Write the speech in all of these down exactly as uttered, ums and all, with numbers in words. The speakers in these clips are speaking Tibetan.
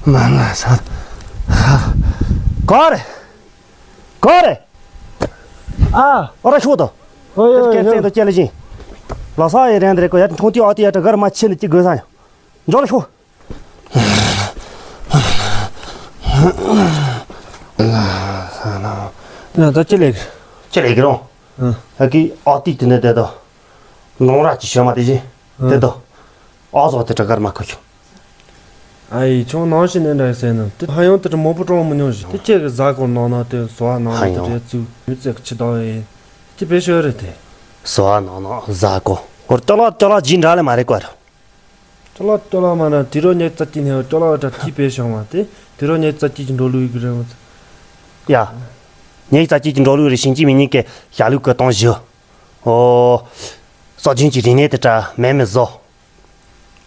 མ་ན་ས། ག་རེ། ག་རེ། ཨ། ཨོ་ར་ཤོག་དང་། ཨོ་ཡོ་ཡོ། སྐད་བཙན་དང་སྐད་ལ་བཞིན། ལ་ས་ཡི་རན་དེ་རེ་གོ་ཡ་ཆུང་དུས་ཨ་ཏི་ཡ་ཏྲ་གར་མ་ཆེ་ནི་ཅི་དགོས་ས་ཡང་། འཇོག་ལ་ཤོག་ཡ་ད་ཅི་ལེགས། ཅི་ལེགས་རོང་། ཨ་ཀི་ཨ་ཏི་དེ་ནས་བསྡད་དོ། ལོང་ར་ཅི་ཤོད་མ་དེ་བཞིན་བསྡད་དོ། ཨ་ཟོ་དེ་ཏྲ་གར་མ་ཁོ་ཤོག་ཨ་ཡི་ཆུང་ནང་བཞིན་ནས་འདྲ་ཟེར་ན་དེ་ཧ་ཡང་དེ་ཏྲ་མང་པོ་གྲོང་མི་ཉུང་ཞིག་དེ་ཁྱེད་ཀྱི་ཟ་གོ་ནང་ན་དེ་ཟོ་བ་ནང་ན་དེ་རེད་ཚུགས་མི་ཚེ་གི་ཆི་དང་ཡིན་དེ་བེད་ཤོད་རེད་དེ། ཟོ་བ་ནང་ན་ཟ་གོ་ཧོར་ཅོ་ལག་ཅོ་ལག་ཇི་འདྲ་ལས་མ་རེད་ཀ་ར། ཅོ་ལག་ཅོ་ལག་མ་ན་དུས་རོ་ཉེ་ཙ་ཅི་ནས་ཅོ་ལག་ཏྲ་དེ་བེད་ཤོད་མ་དེ་དུས་རོ་ཉེ་ཙ་ཅི་ཅི་འགྲོ་ལུགས་ཡི་གི་རེད་མ་ཚ། ཡ། ཉེ་ཙ་ཅི་ཅི་འགྲོ་ལུགས་རེད་ཤིང་ཅི་མི་ཉིད་ཀྱི་ཞྭ་ལུག་གི་གཏོང་བཞི། ཨོ། སྲོག་ཆགས་ཀྱི་རིག་གནས་དེ་ཏྲ་མེད་མི་བཟོ།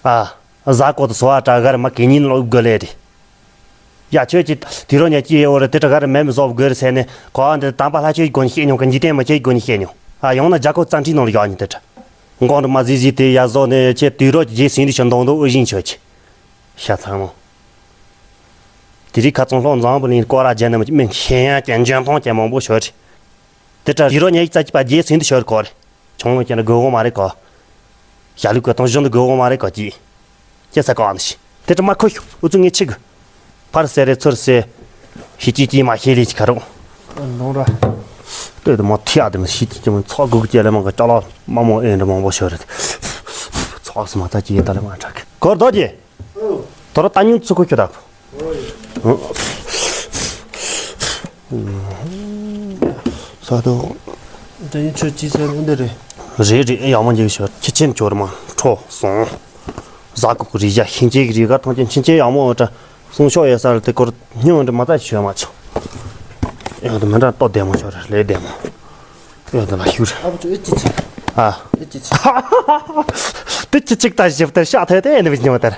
ཨ། གཟའ་སྐོར་དུ་སོ་བ་ཏྲ་གར་མ་གེ་ཉིན་ལོ་དགོས་ལེ་རེད། ཡ་ཁྱོད་ཀྱིས་དུས་རོ་ཉེ་ཅི་ཡོད་རེད་དེ་ཏྲ་གར་མེད་མི་བཟོ་དགོས་རེད་ཟེར་ནས་གོ་བ་འདི་དམ་པ་ལྷ་ཆོས་ཀྱི་སྒོ་ནས་བཤད་མྱོང་གི་འཇིག་རྟེན་མི་ཆོས་ཀྱི་སྒོ་ནས་བཤད་མྱོང་ཨ་ཡང་ན་རྒྱ་ཁོ་རྩ་འཁྲིའི་ནང་ལ་ཡོད་ཉིན་དེ་ཏྲ། མགོ་འདྲ་མ་ཟིག་ཟིག་དེ་ཡ་བཟོ་ནས་ཁྱེད་དུས་རོ་ཀྱི་རྗེས་ཟིན་དུ་ཞིག་འདོང་འདོང་ཨུ་ཞིང་ཆོད་ཀྱི། ཤ་ཚང་མོ། དེ་རིགས་ཁ་ཚོང་ལྷོ་འཛམ་བུ་གླིང་སྐོར་ར་རྒྱན་ནི་མི་ཤེས་ཡང་ཀྱང་འཇོན་ཐང་ཀྱང་མང་པོ་ཤོད་རེད། དེ་ལྟར་ཡུ་རོ་ཉ་ཡིག་རྩ་གཅིག་པ་རྗེས་ཟིན་དུ་ཤོར་གོ་རེད། ཆུང་ངུ་ཀྱང་དགོས་འོང་མ་རེད་གོ། ཞྭ་ལུག་གི་གཏོང་གཞོན་དུ་དགོས་འོང་མ་རེད་གོ་ཀྱིས། ཁྱེད་ས་གོ་ཨ་ནི་ཤི། དེ་ལྟར་མ་ཁོ་ཤོག་ཨུ་ཚུགས་ངས་ཆི་གི། ཕར་ཟེར་རེ་ཚུར་ཟེར། ཤི་ཅི་ཅི་མ་ཤེས་ལི་ཅི་ཁ་རོག་ལོང་ར། ལྟོས་དུ་མ་ཐི་ཨ་དུ་མ་ཤི་ཅི་ཅི་མ་ཚོགས་སྒུག་ཅེ་ལེ་མ་ག་ཅ་ལག་མ་མོ་ཨེ་འདྲ་མང་པོ་ཤོར་རེད། ཚོགས་སུ་མ་ཚ་ཅི་ཡེ་ད་ལེ་མ་དྲག་གི་གོར་རྡོ་རྗེ། དོ་ར་ཏ་ཉུང་ཚུ་ཁུ་ཁྱོད་དག་ས་དོ། དེ་ཡིན་ཆོས་ཅི་ཟེར་འདི་རེད། རེད་རེད་ཡག་མོ་འཇིག་ཤོར་ཁྱི་ཆེན་ཆོར་མ་ཁྲོ་སོང་། གཟའ་གོ་གི་རི་བྱ་ཤིང་ཆེ་གི་རི་གར་ཐང་ཆེན་ཆིན་ཆེ་ཡག་མོ་འདྲ་སྲུང་ཤོག་ཡོད་ས་རེད་དེ་སྐོར་སྙིང་འདྲ་མ་ལྟ་ཤོད་མ་ཆོག་ཡང་དུ་མི་འདྲ་ལྟོ་བདེ་མོ་ཤོར་ལས་བདེ་མོ། ཡོད་དེ་ལ་ཤུར། ཨ་བུ་ཅོ་ཨེ་ཅི་ཅི། ཨ། ཨེ་ཅི་ཅི། དེ་ཅི་ཅིག་ད་ཞིབ་ཏེ་ཤ་ཐལ་ཏེ་ནི་བི་ཉོ་ཏེ།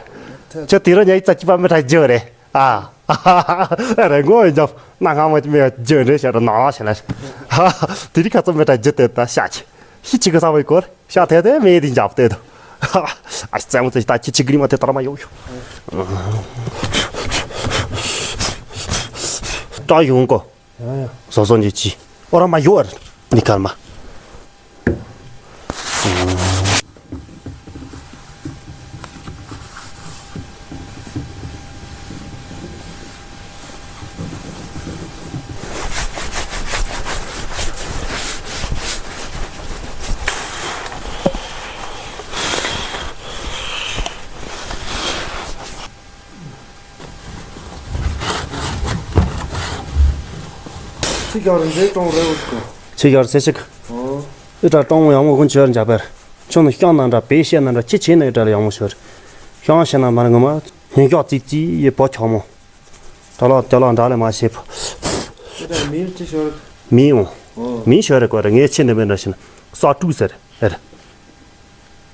ཁྱོད་དེ་རོ་ཉ་ཡིག་རྩ་གཅིག་པ་མི་ཁྲ་རྒྱུ་རེད། ཨ། རེ་ངོ་ཡི་འཇབ་ན་ང་མ་ཅི་མི་རྒྱུ་རེད་ཤ་ར་ན་ལ་ཤ་ལ། དེ་རིགས་ཁ་ཚོ་མི་ཁྲ་རྒྱུ་དེ་ད་ཤ་ཆི། ཤི་ཅི་གི་ས་བའི་སྐོར་ཤ་ཐལ་ཏེ་མེ་དེ་འཇབ་ཏེ་དུ། ཨ་རྩེ་མོ་ཚེ་ད་ཅི་ཅི་གི་རི་མ་དེ་ཏར་མ་ཡོ་ཡོ། ད་ཡོང་གོ། ཡང་ཡང་། སོ་སོ་འཇིག་ཅི། ཨོ་ར་མ་ཡོ་ཨར། ནི་ཀར་མ། ཚིག་ཀྱང་རིན་ཆེན་གྲོང་རེ་བོ་ཞིག་ཚིག་ཀྱང་རིན་ཆེན་ཞིག་ཨོ། ཨི་ཏྲ་གྲོང་ཡང་མོ་ཀུན་ཆེར་འཇག་པར། ཁྱོད་ནི་ཤང་ནང་འདྲ་བེ་ཤེ་ནང་འདྲ་ཅི་བྱེད་ནི་ཨི་ཏྲ་ལ་ཡང་མོ་ཤོར། ཤང་ཤེ་ན་མར་ངོ་མ་ཉིན་ཞག་ཙིག་ཙིག་ཡི་བོ་ཆོག་མོ། ཏྲ་ལ་ཏྲ་ལ་འདྲ་ལས་མ་ཤེས་པོ། ཨི་ཏྲ་མིང་ཅི་ཤོར། མིང་འོང་། ཨོ། མིང་ཤོར་རེ་གོ་རེ་ངས་ཆེ་ནི་མེད་འདྲ་ཤེ་ན་ས་ཀྲུག་ཟེར་ཨེ་རེད།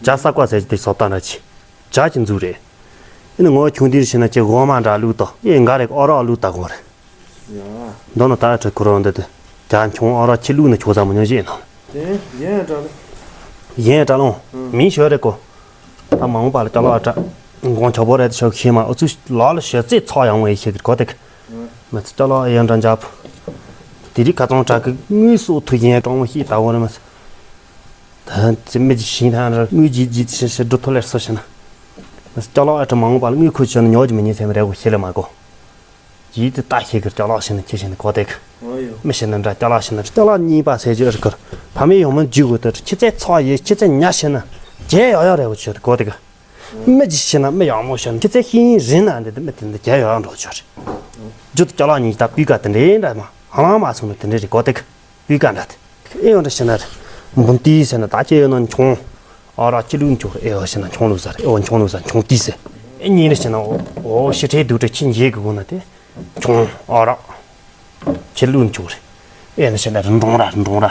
ཇ་ས་ཀ་ཟེར་གྱི་དེ་སོབ་ཏ་འདྲ་ཆེ། ཇ་གྱི་མཛུབ་རེད། ཨེ་ནི་ངོ་ཆུང་དུས་ཕྱིན་ན་ཁྱེད་འོ་མ་འདྲ་བླུགས་དང་ཨེ་འགའ་རེ་ཨོ་རག་བླུགས་ད་གོ་རེད། ཡ། མདོ་ན་ད་ཁྲི་ཁུ་རོ་འདི་དེ་ཇ་ཆུང་ཨོ་རག་ཁྱི་བླུགས་ན་ཆོག་ས་མི་ཉོ་ཞེས་ན། དེ་ཡན་འདྲ་ལ། ཡན་འདྲ་ལོང་མིན་ཤོད་རེད་གོ། ད་མ་འོངས་པ་ལ་ཅ་ལག་ཨ་ཏྲ་འགོང་ཆ་བོ་རེད་ཤོག་ཤེས་མ་ཨུ་ཚུ་ལ་ལ་ཤོད་ཙེ་ཚོགས་ཡང་བའི་ཤེས་གི་གོ་དེ་གི། མི་ཚེ་ཅ་ལག་ཡན་འདྲ་འཇབ། དེ་རིགས་ཁ་ཚོང་དྲག་གི་དངུལ་སོགས་ཐུགས་ཡན་གྲོང་མོ་ཤེས་ད་བོ་རེད་མི་ཚེ། ད་ཙི་མི་ཇི་ཤིང་ཐང་ར་དངུལ་ཇི་ཇི་ཤི་ཤི་སྒྲུབ་ཐོ་ལེར་སོ་ཤི་ན། ཅ་ལག་ཨ་ཏྲ་མ་འོངས་པ་ལ་དངུལ་ཁུ་ཆོད་ན་ཉོ་ཇི་མི་ཉོ་ཚེ་མི་རེ་བོ་ཤི་ལེ་མ་གོ། ཇི་དེ་ལྟ་ཤེས་གི་ཅ་ལག་ཤི་ན་ཁྱི་ཤི་ན་གོ་དེ་གི། ཨོ་ཡོ། མི་ཤི་ན་འདྲ་ཅ་ལག་ཤི་ན་ཅ་ལག་གཉིས་པ་ཟེར་རྒྱུ་ཨ་རི་ཀར་ཕ་མེས་ཡོང་མི་འཇུ་གོ་དེ་ཁྱི་ཚེ་ཚོགས་ཡེ་ཁྱི་ཚེ་ཉ་ཤི་ན་ཇེ་ཡོ་ཡོ་རེ་བོ་ཆོད་གོ་དེ་གི། མི་ཇི་ཤི་ན་མི་ཡག་མོ་ཤི་ན་ཁྱི་ཚེ་ཤི་ཡིན་རིན་ན་འདི་དེ་མི་དེ་འདི་ཇེ་ཡོ་ཡོ་འགྲོ་ཆོད་རེད། ཇུ་དེ་ཅ་ལག་གཉིས་ད་སྤུས་ཀ་དེ་འདྲེ་འདྲ་མ་ཧ་ལང་མ་སོང་ན་དེ་འདྲེ་རེད་གོ་དེ་གི། སྤུས་ཀ་འདྲ་དེ། ཨེ་ཡོང་འདྲ་ཤི་ན་རེད། འབུམ་ཏི་ཟེར་ན་ད་ཅི་ཡོད་ན་ཆུང་། ཨ་ར་ཅི་ལུག་མཆོག་ཨེ་ཡོ་ཤི་ན་ཆུང་ལུག་ཟ་རེད་ཨེ་ཡོ་ཆུང་ལུག་ཟ་ཆུང་ཏི་ཟེར། ཨེ་ཉིན་རེ་ཤི་ན་ཨོ་ཨོ་ཤི་ཁྲེ་དུ་ཏྲ་ཁྱི་འཇེ་གི་གོ་ན་དེ། ཆུང་ཨ་ར། ཅི་ལུག་མཆོག་རེད། ཨེ་ན་ཤི་ན་རི་འབྲོང་ར་རི་འབྲོང་ར།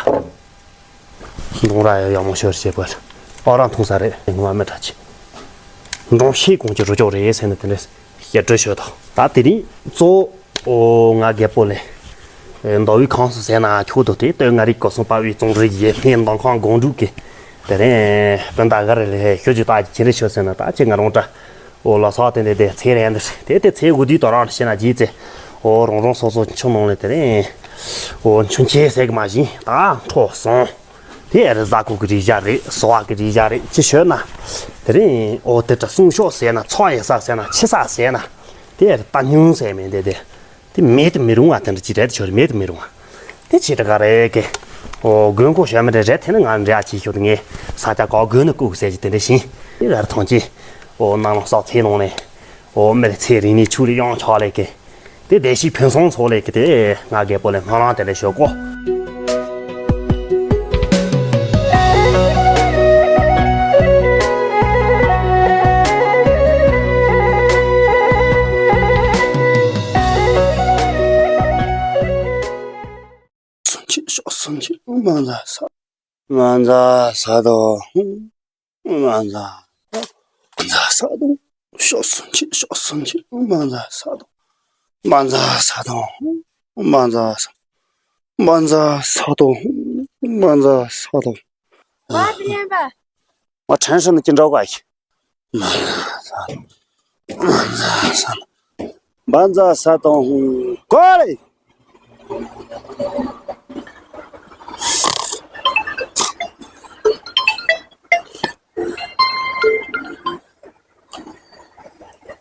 འབྲོང་ར་ཡ་ཡག་མོ་ཤོར་བྱེད་པར། ཨ་ར་འཐུང་ས་རེད་ངོ་མ་མི་དྲག་ཆེ། འབྲོང་ཤེས་གོང་གི་རུ་ཅོག་རེད་ཟེར་ན་དེ་འདྲ་ཞེ་དྲོད་ཤོད་དོ། ད་དེ་རིང་གཙོ་བོ། ཨོ་ང་རྒད་པོ་ལས། མདོ་དབུས་ཁམས་སུ་ཟས་ན་ཁྱོད་དོ་དེ་ལྟོས་ང་རིག་གོ་སོང་པ་བའི་ཙོང་རི་ཡེ་ཕན་མདང་ཁང་དགོང་དྲུག་གི། དེ་རིང་སྤུན་ཟླ་ག་རེ་ལས་ཤོད་ཅིག་ད་ཅི་ཁྱེད་རེ་ཤོད་ཟེར་ན་ད་ཅི་ང་རང་འདྲ། ཨོ་ལ་ས་དེ་འདྲ་དེ་ཚེ་རེད་འདི་དེ་དེ་ཚེ་འུ་དུས་དོ་རང་ཤེས་ན་རྗེས་ཚེ། ཨོ་རང་རང་སོ་སོ་ཆུ་ནང་ལས་དེ་རིང་། ཨོ་ཆུ་ཁྱེར་ཟེར་གི་མ་བཞིན་ད་འཕྲོ་སོང་། དེ་རི་གཟའ་སྐོར་གི་རི་བྱ་རེད། གསོ་བ་གི་རི་བྱ་རེད། ཅི་ཤོད་ན། དེ་རིང་ཨོ་དེ་ད་སྲུང་སྐྱོབ་ཟེར་ན་ཚོགས་ཡེ་ས་ཟེར་ན་ཆི་ས་ཟེར་ན། དེ་རི་ད་ཉུང་ཟེར་མིན་དེ་དེ། དེ་མེད་དུ་མི་རུང་བ་དེ་འདྲ་ཅིག་རེད། ཆོ་རེད་མེད་དུ་མི་རུང་བ། དེ་ཆེ་དྲག་རེད་གི། ཨོ་དགོན་སྐོར་ཞོ་མི་རེད་རེད། དེ་ནི་ང་འདྲ་ཅིག་ཤོད་དེ་ངས་ས་ཆ་ག་དགོན་ནི་བཀུག་ཟེར་གྱི་དེ་འདྲ་བཞིན། དེ་ར་ཐོང་ཅི། ཨོ་ནང་ལ་ས་ཚེ་ནང་ནས། ཨོ་མི་རེད་ཚེ་རིང་ནས་ཆུ་རེ་ཡང་ཆག་ལས་གི། དེ་བདེ་སྐྱིད་ཕུན་སུམ་ཚོགས་ལས་གི་དེ་ང་རྒད་པོ་ལས་སྨོན་ལམ་དེ་འདྲ་ཞོ་གོ། སུམ་ཅུ་ཤོག་སུམ་ཅུ་མ་འཛའ་ས། མ་འཛའ་ས་དང་། མ་འཛའ། མ་འཛའ་ས་དང་། ཤོག་སུམ་ཅུ་ཤོག་སུམ་ཅུ་མ་འཛའ་ས་དང་། མ་འཛའ་ས་དང་། མ་འཛའ་ས། མ་འཛའ་ས་དང་། མ་འཛའ་ས་དང་། བ་དེ་ལེན་པ། ང་དྲན་སོང་ནི་ཅི་འདྲ་ག་ཞིག་མ་འཛའ་ས་དང་། མ་འཛའ་ས་དང་། མ་འཛའ་ས་དང་། ཀོ་རེ།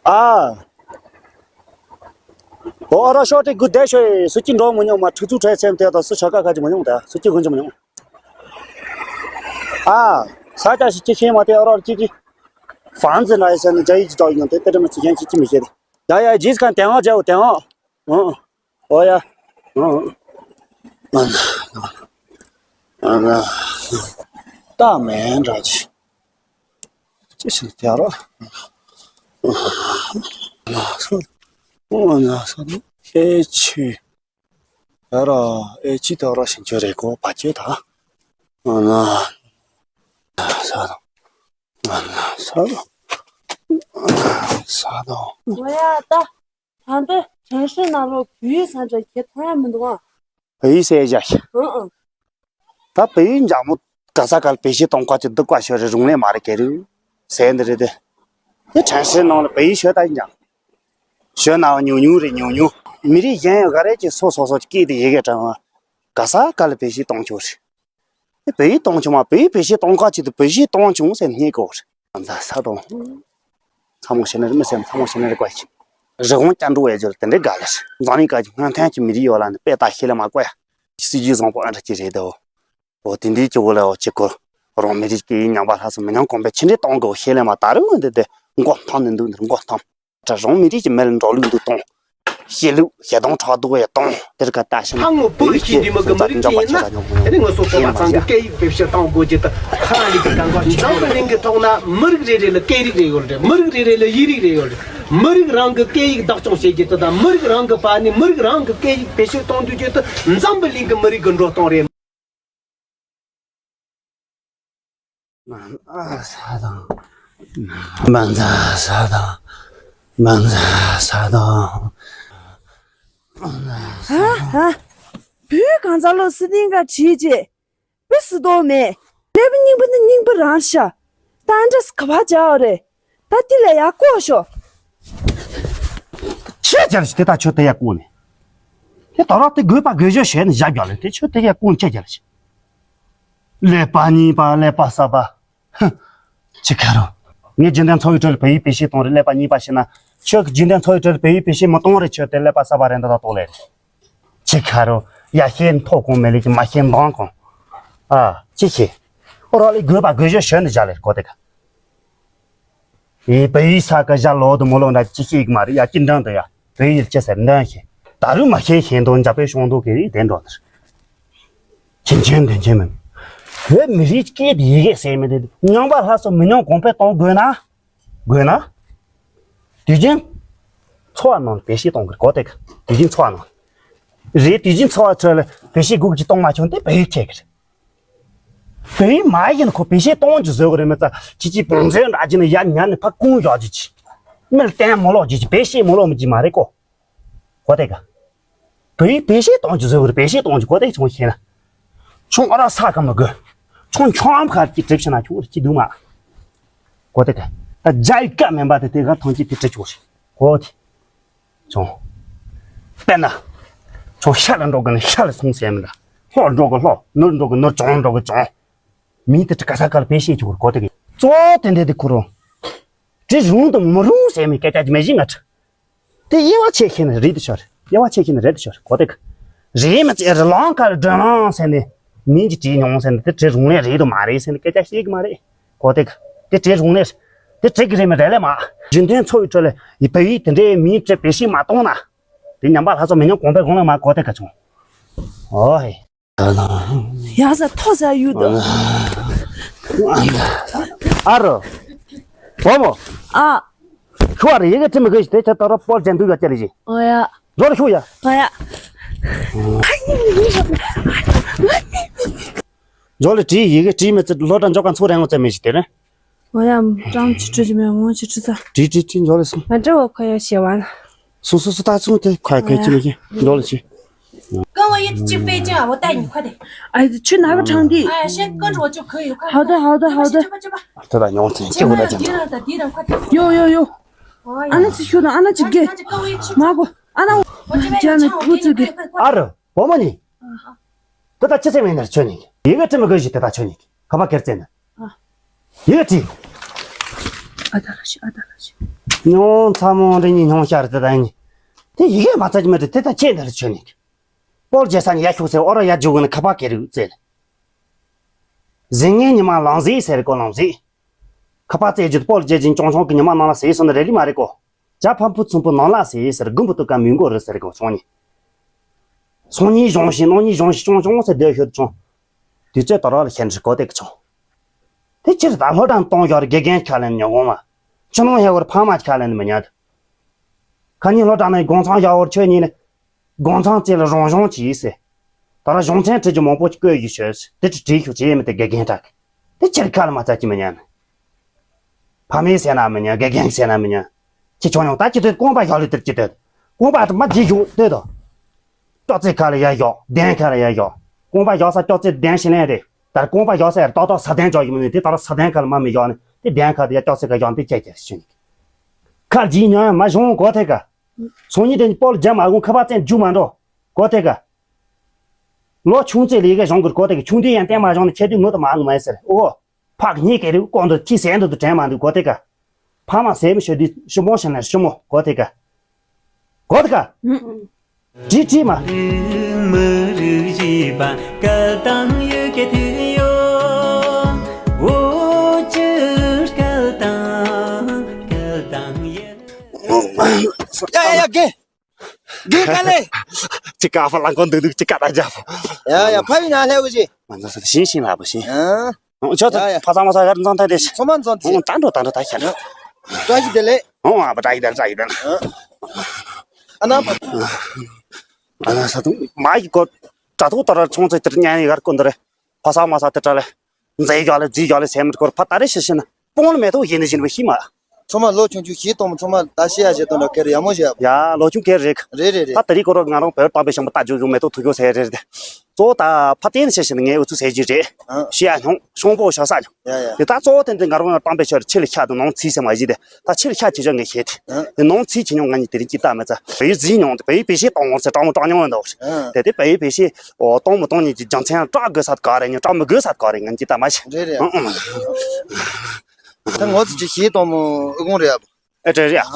ཨ། ཨོ་ཨ་ར་ཤོ་ཏི་གུ་དེ་ཤོ་སུ་ཅི་འགྲོ་མི་མྱོང་མ། ཁྲི་ཚུ་ཁྲའི་སེམས་དེ་དང་སུ་ཆ་ཀ་ཁ་ཅི་མི་མྱོང་ད། སུ་ཅི་གུན་ཅི་མི་མྱོང་། ཨ། ས་ཆ་ཞིག་ཅི་ཤེས་མ་དེ་ཨ་ར་ཅི་ཅི། ཧྥན་ཙི་ན་ཡི་ས་ནི་ཇ་ཡི་ཅི་ཏོག་ཡིན་དེ་དེ་དྲི་མི་ཚི་ཡན་ཅི་ཅི་མི་ཤེས་དེ། ཡ་ཡ་ཇིས་ཁན་དེ་ཨང་ཇའོ་དེ་ཨང་། ཨང་། ཨོ་ཡ། ཨང་། ཨང་། ཨང་། ད་མེན་འདྲ་ཅི། ཅི་ཞིག་དེ་རོ། ཨང་། ཨང་། ཨང་། ཨེ་ཆི། ཡ་ར། ཨེ་ཆི་དེ་རོ་ཞིག་ཅི་རེད་གོ་བ་ཅི་ད། ཨང་། ས་དང་། ས་དང་། ས་དང་། ང་ཡ་ད། ད་ལྟ་དྲན་ཤེས་ནང་ལོགས་བོད་ཡིག་ས་འདྲ་ཁྱེད་མཐོང་ཡ་མི་འདུག་ཨ། བོད་ཡིག་ཟེར་བཞག་ཨང་ཨང་། ད་བོད་ཡིག་འཇག་མོ་ག་ས་ག་ལ་བེད་སྤྱོད་གཏོང་ག་ཅིག་འདུག་ག་ཤོད་རེ་རུང་ལས་མ་རེད་གལ་རུ། ཟེར་འདི་རེད་དེ། དེ་དྲན་ཤེས་ནང་ལ་བོད་ཡིག་ཤོད་ད་ཡིན་ཀྱང་། ཤོད་ན་ཉུང་ཉུང་རེད་ཉུང་ཉུང་། མི་རིགས་གཞན་ཡང་ག་རེ་ཅིག་སོ་སོ་སོ་སྐད་དེ་ཡི་གེ་དྲངས་བ། ག་ས་ག་ལ་བེད་སྤྱོད་གཏོང་ཆོག་རེད། དེ་བོད་ཡིག་གཏོང་བྱུང་མ། བོད་ཡིག་བེད་སྤྱོད་གཏོང་ག་ཅིག་ཏུ་བོད་ཡིག་གཏོང་བྱུང་ཟེར་སྙད་གོ་རེད། ཨ་མཛའ་ས་དང་། ཚ་མོ་བྱས་ན་རེད་མི་སེམས་ཚ་མོ་བྱས་ན་རེད་བཀའ་ཁྱིམ། རི་བོང་སྐྱ་འགྲོ་བའི་རྒྱུ་དེ་འདྲའི་དགའ་ལེ་རེད། འཛམ་གླིང་ག་གི་སྔོན་ཐོན་གྱི་མི་རིགས་ཡོད་ལ་ནི་དཔེ་ལྟ་ཤེས་ལེ་མ་བཀོད་ཡ། སྲིད་ཇུས་བཟང་པོ་ཨ་འདྲ་ཅིག་རེད་དོ། འོ་དེ་འདྲའི་སྐྱོ་བོ་ལ་འོ་ཅི་གོ། རང་མི་རིགས་ཀྱི་ཉམས་པ་ལྷ་སོ་མི་ཉམས་གོང་འཕེལ་ཅི་འདྲའི་གཏོང་དགོས་ཤེས་ལེ་མ་ད་རུང་འདི་དེ་མགོ་འཐམ་ནས་འདུག་འདིར་མགོ་འཐམ། ད་རང་མི་རིགས་ཀྱི་མི་ལ་འགྲོ་ལུགས་འདུག་གཏོང་། སྐྱེ་ལུགས་ཞེ་སྡང་ཕྲག་དོག་ཡ་གཏོང་དེར་ཁ་ལྟ་ཞིང་། ཧ་ངོ་བོད་ཀྱི་འདི་མི་གི་མི་རིགས་ཅིག་ཡིན་ན་ཨ་ནི་ངོ་སོ་སོ་པ་ཚང་གི་སྐད་ཡིག་བེད་སྤྱོད་གཏོང་དགོས་རྒྱུ་དེ་ཧ་ལས་ཀྱི་གང་ག་ཅིག་འཛམ་བུ་གླིང་གི་ཐོག་ན་མི་རིགས་རེ་རེ་ལ་སྐད་རིགས་རེ་ཡོད་རེད། མི་རིགས་རེ་རེ་ལ་ཡིག་རིགས་རེ་ཡོད་རེད། མི་རིགས་རང་གི་སྐད་ཡིག་བདག་སྐྱོང་བྱེད་རྒྱུ་དེ་དང་མི་རིགས་རང་གི་པ་ནི་མི་རིགས་རང་གི་སྐད་ཡིག་བེད་སྤྱོད་གཏོང་དུས་རྒྱུ་དེ་འཛམ་བུ་གླིང་གི་མི་རིགས་ཀྱི་འགྲོ་སྟངས་རེད། མ་འཛའ་ས་དང་། མ་འཛའ་ས་དང་། མ་འཛའ་ས་དང་། ཧ་ཧ། བོད་གང་ཚ་ལོ་སི་ཏིང་ག་བྲིས་རྗེས། བི་སི་དོ་མེད། ཀླད་པ་རྙིང་པ་ནི་རྙིང་པ་རང་ཤ། ད་འདྲ་སི་ག་བ་བྱ་བ་རེད། ད་དེ་ལ་ཡག་ཀོ་ཤོ། ཁྱེད་ཅག་ཞིག་དེ་ད་ཆོས་དེ་ཡག་ཀོ་ནས། དེ་ད་རག་དེ་དགོས་པ་དགོས་ཞོ་ཞེས་ནས་བཞག་རྒྱག་ལེ་དེ་ཆོས་དེ་ཡག་ཀོ་ནས་ཁྱེད་ཅག་ཞིག་ཀླད་པ་རྙིང་པ་ཀླད་པ་གསར་པ། ཧུ། ཅི་ཁ་རོ། ངས་རྒྱུན་ལྡན་འཚོ་བའི་ཁྲོད་ལ་བོད་ཡིག་བེད་སྤྱོད་གཏོང་རེད་ཀླད་པ་རྙིང་པ་ཞིག་ན། ཁྱོད་ཀྱི་རྒྱུན་ལྡན་འཚོ་བའི་ཁྲོད་ལ་བོད་ཡིག་བེད་སྤྱོད་མི་གཏོང་རེད་ཁྱོད་དེ་ཀླད་པ་གསར་པ་རེད་འདི་དག་རྟོགས་ལེ་རེད། ཅི་ཁ་རོ། ཡ་ཤེས་མཐོ་གོང་མེད་ལེ་ཅི་མ་ཤེས་མདང་གོང་། ཨ། ཅི་ཤེས། ཨོ་རོགས་ལས་དགོས་པ་དགོས་ཞོ་ཞོན་ནས་བཞག་ལེ་གོ་དེ་ཁ། ཡི་བོད་ཡིག་ས་ཀ་བཞག་ལོ་དུ་མོ་ལོ་འདྲ་ཅི་ཤེས་ཀྱི་མ་རེད་ཡ་ཅི་འདྲང་དུ་ཡ། བོད་ཡིག་ཅི་ཟེར་འདོན་ཤེས། ད་རུང་མ་ཤེས་ཤེས་འདོན་འཇབ་པའི་ཤོང་དུ་གི་རིགས་དེ་འགྲོ་དེར། ཁྱིམ་ཆེན་དོན་ཆེན་མིན། བོད་མི་རིགས་སྐད་དེ་ཡི་གེ་ཟེར་མི་དེ་ཉམས་པ་ལྷ་སོ་མི་ཉམས་གོང་འཕེལ་གཏོང་དགོས་ན། དགོས་ན། དུས་རྒྱུན། འཚོ་བ་ནང་ལ་བེད་སྤྱོད་གཏོང་དགོས་གོ་དེ་ག་དུས་རྒྱུན་འཚོ་བ་ནང་ལ། རེད་དུས་རྒྱུན་འཚོ་བ་ཚོ་ལ་བེད་སྤྱོད་སྒུག་གི་གཏོང་མ་བྱུང་དེ་བོད་ཡིག་ཁྱད་གི་རེད། བོད་ཡིག་མ་ཡིན་ཁོ་བེད་སྤྱོད་གཏོང་རྒྱུ་བཟོ་གི་རེད་མི་ཚ་ཁྱི་ཁྱི་བང་མཛོད་འདྲ་གྱི་ནི་ཡ་ཉ་ནི་ཕ་ཀུང་བཞག་རྒྱུ་ཅི། མི་ལ་བསྟན་མ་ལོག་རྒྱུ་ཅི་བེད་སྤྱོད་མ་ལོག་མི་ཅི་མ་རེད་གོ་གོ་དེ་ག་བོད་ཡིག་བེད་སྤྱོད་གཏོང་རྒྱུ་བཟོ་གི་རེད་བེད་སྤྱོད་གཏོང་རྒྱུ་གོ་དེ་ཆུང་ཤེས་ན། ཆུང་ཨ་ར་ས་ག་མི་དགོས། ཆུང་ཆུང་ཨམ་ཁར་གྱི་གྲིབ་ཤི་ན་ཆུང་རེ་ཅི་འདུག་མ། གོ་དེ་ག་ད་རྒྱ་ཡི་བཀའ་མིན་པ་དེ་དེ་ག་ཐང་ཅིག་དེ་དྲི་ཆོག་རེད། གོ་དེ། བྱུང་། དཔེར་ན། བྱུང་ཤ་ལ་འགྲོ་གི་ནི་ཤ་ལ་སོང་ཟེར་མི་འདྲ། ལྷོ་འགྲོ་གི་ལྷོ། ནུར་འགྲོ་གི་ནུར། བྱང་འགྲོ་གི་བྱང་། མིང་དེ་དྲི་ག་ས་ག་ལ་བེད་ཤེས་ཆོག་གི་གོ་དེ་གི། གཙོ་བོ་དེ་འདྲ་དེ་ཁོ་རང་། དྲི་རུང་དང་མི་རུང་ཟེར་མི་སྐད་ཆ་ཅིག་མེད་བཞིན་ང་དྲི། དེ་དབྱེ་བ་ཕྱེ་ཤེས་ན་རེད་དུ་ཤོར། དབྱེ་བ་ཕྱེ་ཤེས་ན་རེད་དུ་ཤོར་གོ་དེ་གི། རེད་མི་ཚེ་རི་ལང་ཁ་ལ་སྒྲོན་ལང་ཟེར་ནས། མིང་གི་དྲི་མྱོང་ཟེར་ནས་དེ་དྲི་རུང་ལས་རེད་དུ་མ་རེད་ཟེར་ནས་སྐད་ཆ་བཤད་གི་མ་རེད། གོ་དེ་གི། དེ་དྲི་རུང་ལས། དེ་དྲི་གི་རེད་མི་རེད་ལས་མ། རྒྱུན་ལྡན་འཚོ་བའི་ཁྲོད་ལ་ཡི་བོད་ཡིག་དེ་འདྲའི་མིང་དྲི་བེད་ཤེས་མ་གཏོང་ན། དེ་ཉམས་པ་ལྷ་ཚོགས་མི་ཉམས་གོང་འཕེལ་གོང་ལ་མ་གོ་དེ་གི་བྱུང་། ཨོ་ཧེ། ཡ་ས་ཐོ་ས་ཡུ་དོ། ཨ་རོ། བོ་མོ། ཨ། ཤུ་བ་རེ་ཡི་གེ་ཁྲི་མི་དགོས་ཤི་དེ་ཆ་ད་རོ་པོར་ཅན་དུ་ཡོད་ཀྱ་རེ་ཞིག་ཨོ་ཡ། ཇོ་ལ་ཤུ་ཡ། ཨོ་ཡ། ཇོ་ལ་བྲིས་ཡི་གེ་བྲིས་མི་ཚེ་ལོ་གྲངས་འཇོག་ག་ཚུགས་རེ་ངོ་ཚེ་མི་ཞིག་དེ་རེད། ཨོ་ཡ། ཀྲང་ཅི་ཁྲི་ཅི་མེ་ངོ་ཅི་ཁྲི་ཚ། བྲིས་བྲིས་བྲིས་ཇོ་ལ་སོང་། ང་འདྲ་བོ་ཁ་ཡ་ཞེ་བ་ན། སོ་སོ་སོ་ད་ཚུགས་དེ་ཁ་ཁ་ཅི་མི་ཅི་ཇོ་ལ་ཅི། 跟我一起飞进啊，我带你快点。哎，去拿个场地。哎，先跟着我就可以，快点。好的，好的，好的。去吧，去吧，去吧。 ད་ད་ཉོང་ཚན་སྐྱེ་བོ་ད་ཅང་དེ་དང་དེ་དང་快点。有有有。啊，那去修的，啊，那去给。那就跟我一起。妈给我，啊，那我。我这边有枪，我给你，快快快。 ཨ་རོ། བོ་མོ་ནི། དེ་ད་ཅི་ཚེ་མེད་ན་ཁྱོད་ནི། ཡི་གེ་བྲི་མི་དགོས་ཤིག་དེ་ད་ཁྱོད་ནི། ཁ་པ་ཁེར་བཙན་ན། ཡི་གེ་བྲིས། ཨ་ད་ལ་ཤི་ཨ་ད་ལ་ཤི། ཉོང་ཚ་མོ་རེ་ཉི་ཉོང་ཤར་དེ་ད་ནི། དེ་ཡི་གེ་མ་ཚ་ཅི་མེད་དེ་དེ་ད་ཁྱེད་འདི་ལ་ཁྱོད་ནི། པོར་རྒྱལ་ས་ནི་ཡ་ཤུག་ཚེ་ཨོ་ར་ཡ་རྒྱུག་གི་ནི་ཁ་པ་ཁེ་རུ་བཙལ། གཟིགས་ངན་ཉི་མ་ལང་གཟིགས་ཟེར་གོ་ལང་གཟིགས། ཁ་པ་རྩེ་རྒྱུད་པོར་རྒྱལ་ཅིང་ཅོང་ཆོང་གི་ཉི་མ་ནང་ལ་ཟེར་སོང་ནི་རེ་ལི་མ་རེད་གོ། ཇ་ཕམ་ཕུ་ཚུམ་པོ་ནང་ལ་ཟེར་ཟེར་དགུན་པོ་དུ་ཀ་མི་མགོ་རུ་ཟེར་གོ་ཆོང་ནི། སོང་ཉིན་གཞུང་ཞིང་ནང་ཉིན་གཞུང་ཞིང་ཅོང་ཅོང་ཟེར་སྡོད་ཤོད་ཆོང་། དུས་ཚོད་ད་རག་ལ་ཤན་ཁྲི་གོ་ཏེ་གི་ཆོང་། དེ་ཕྱིར་ད་ལྷོ་དྲང་གཏོང་ཞོར་དགེ་རྒན་ཁ་ལེན་ཉོ་གོང་མ། ཆུ་ནང་ཧེ་བར་ཕ་མ་ཁ་ལེན་མི་ཉན། ཁ་ཉིན་ལྷོ་དྲང་ནས་དགོང་ཚང་བཞག་བར་ཆོས་ཉིན་ནས། དགོང་ཚང་བཅས་ལ་རང་གཞུང་གྱིས་ཟེར། ད་ར་གཞུང་ཚན་ཁྲིད་རྒྱུ་མང་པོ་བཀོད་ཡི་ཤོད་ཟེར། དེ་ཁྲི་བྲིས་ཤོག་ཅེས་མི་དེ་དགེ་རྒན་དྲག་དེ་ཕྱིར་ཁ་ལ་མ་ཚ་ཅི་མི་ཉན། ཕ་མའི་ཟེར་ན་མི་ཉན། དགེ་རྒན་ཟེར་ན་མི་ཉན། ཁྱེད་ཆོ་ཉོང་ད་ཅི་དོད་རྐང་པ་བཞག་ལུས་དེར་ཅི་དོད། རྐང་པ་དུ་མ་བརྗེད་ཤོག་ལྟོས་དོ། ཅོག་ཙེ་ཁ་ལ་ཡར་བཞག་གདན་ཁ་ལ་ཡར་བཞག་རྐང་པ་བཞག་ས་ཅོག་ཙེ་གདན་ཞིག་ལེན་རེད། ད་རྐང་པ་བཞག་ས་ཡར་ཏག་ཏག་ས་གདན་ཅོག་ཡིན་མིན་དེ་ད་ར་ས་གདན་ཁ་ལ་མ་མི་བཞག་ནི་དེ་གདན་ཁ་དེ་ཡར་ཅོག་ཙེ་ཁ་བཞག་དེ་ཅེ་ཅེ་ཞུ་ནི། ཁ་རྗེས་ཉོན་མ་བྱུང་གོ་ཐེ་ག་སང་ཉིན་དེ་ནི་པོལ་རྒྱ་མ་དགོངས་ཁ་པ་བཙན་རྒྱུ་མ་འགྲོ། གོ་ཐེ་ག་ལོ་ཆུང་ཙེ་ལས་ཀ་གཞུང་གུར་གོ་ཐེ་ག་ཆུང་དུས་ཡང་བསྟན་མ་བྱུང་ནི་ཁྱེད་དུས་ངུ་དུ་མ་ངུ་མ་ཟེར་ཨོ། ཕག་ཉིད་ཀྱི་རིགས་ཀོང་དུ་ཁྱི་ཟན་དུ་དུ་དྲན་མ་འདུག་གོ་ཐེ་ག་ཕ་མ་ཟས་མི་ཤོད་དུས་ཤི་མོ་ཤི་ན་ཤི་མོ་གོ་ཐེ་ག་གོ་ཐེ་ག་བྲིས་བྲིས་མ། མི་རིགས་ཞེས་པ་སྐད་དང་ཡི་གེ་དེ་ཡོད། འོ་ཅི་སྐད་དང་སྐད་དང་ཡི། ཡ་ཡ་ཡ་རྒན། རྒན་ག་ལེ། ཅི་ཀ་ཧྥ་ལང་ཀོ་འདུག་འདུག་ཅི་ཀ་ད་རྒྱབ། ཡ་ཡ་ཕ་ཡི་ན་ལྷ་བུ་ཅི། མ་འཛོམས་ས་ཤིང་ཤིང་ལྷ་བུ་ཤིང་། ཨ། ཨོ་ཅོ་ད་ཡ་ཡ། ཕ་ས་མ་ས་ཡར་འཛོམས་ཐལ་ཏེ། ཚོ་མ་འཛོམས་ཐལ། ཨོ་ད་འགྲོ་ད་འགྲོ་ད་ཤར། བཀྲ་ཤིས་བདེ་ལེགས། ཨོ་ཨ་པ་བཀྲ་ཤིས་བདེ་ལེགས་བཀྲ་ཤིས་བདེ་ལེགས། ཨ་ན་པ། ཨ་ན་ས་དུང་མ་ཡི་གོ། དྲ་ཐོག་ཏུ་ར་ཆུང་ཚེ་དེར་ཉན་ཡི་གར་ཀོ་འདི་རེད། ཕ་ས་མ་ས་དེ་དྲ་ལེ། མཛེས་ཡག་ལེ་རྫིས་ཡག་ལེ་སེམས་སྐོར་ཕ་ད་རེ་ཤི་ཤི་ན་སྤོང་ལ་མེ་ཏོག་ཡིན་ནི་བཞིན་པའི་ཤི་མ། ཚང་མ་ལོ་ཆུང་ཆུང་བཞི་སྟོང་མ་ཚང་མ་ད་ཤི་ཡ་བྱེད་དོན་ལ་ཁེར་ཡ་མོ་བྱེད་ཡ། ཡ་ལོ་ཆུང་ཁེར་རེད། རེད་རེད་རེད། ད་དེ་རིང་ཁོ་རང་ང་རང་བོད་དམ་པའི་ཞང་པོ་ད་ཇོ་ཇོ་མེ་ཏོག་ཐུག་ཡོད་ཟེར་རེད་དེ། གཙོ་བོ་ད་ཕ་བརྟེན་ཤི་ཤི་ན་ངའི་འུ་ཚུགས་ཟེར་གྱི་རེད། ཨ། ཤི་ཡ་མྱོང་ཤོང་པོ་ཤ་ས་མྱོང་། ཡ་ཡ། དེ་ད་གཙོ་བོ་དེ་འདི་ང་རང་ཡང་དམ་པའི་ཆོས་ལ་ཆེ་ལ་ཤ་དང་ནང་ཚིག་ཟེར་མ་བཞི་དེ། ད་ཕྱིར་ཤ་ཆེ་ཆུང་ངས་བཤད་དེ། ཨ། དེ་ནང་ཚིག་ཆེ་ཉུང་ང་གཉིས་དེ་རིང་ཅི་ལྟ་མེད་ཙང་བོད་ཡིག་རྫིས་མྱོང་དེ་བོད་ཡིག་བེད་སྤྱོད་གཏོང་ངོར་ཚེ་སྤྲང་མོ་སྤྲང་ཉུང་འདུག་ཨ། དེ་དེ་བོད་ཡིག་བེད་སྤྱོད་འོ་གཏོང་མི་གཏོང་གཉིས་ཀྱི་རྒྱུ་མཚན་སྐྲག་དགོས་ས་ག་རེ་ཉོ་སྐྲག་མི་དགོས་ས་ག་རེ་ངན་ཅི་ལྟ་མ་ཤེས། རེད་རེད། ཨང་ཨང་། ད་ངོ་ཚ་ཅི་ཞིག་གཏོང་མོ་ཨུ་གུང་རེད་ཨ། ཨེ་དྲེ་རེད་ཨ།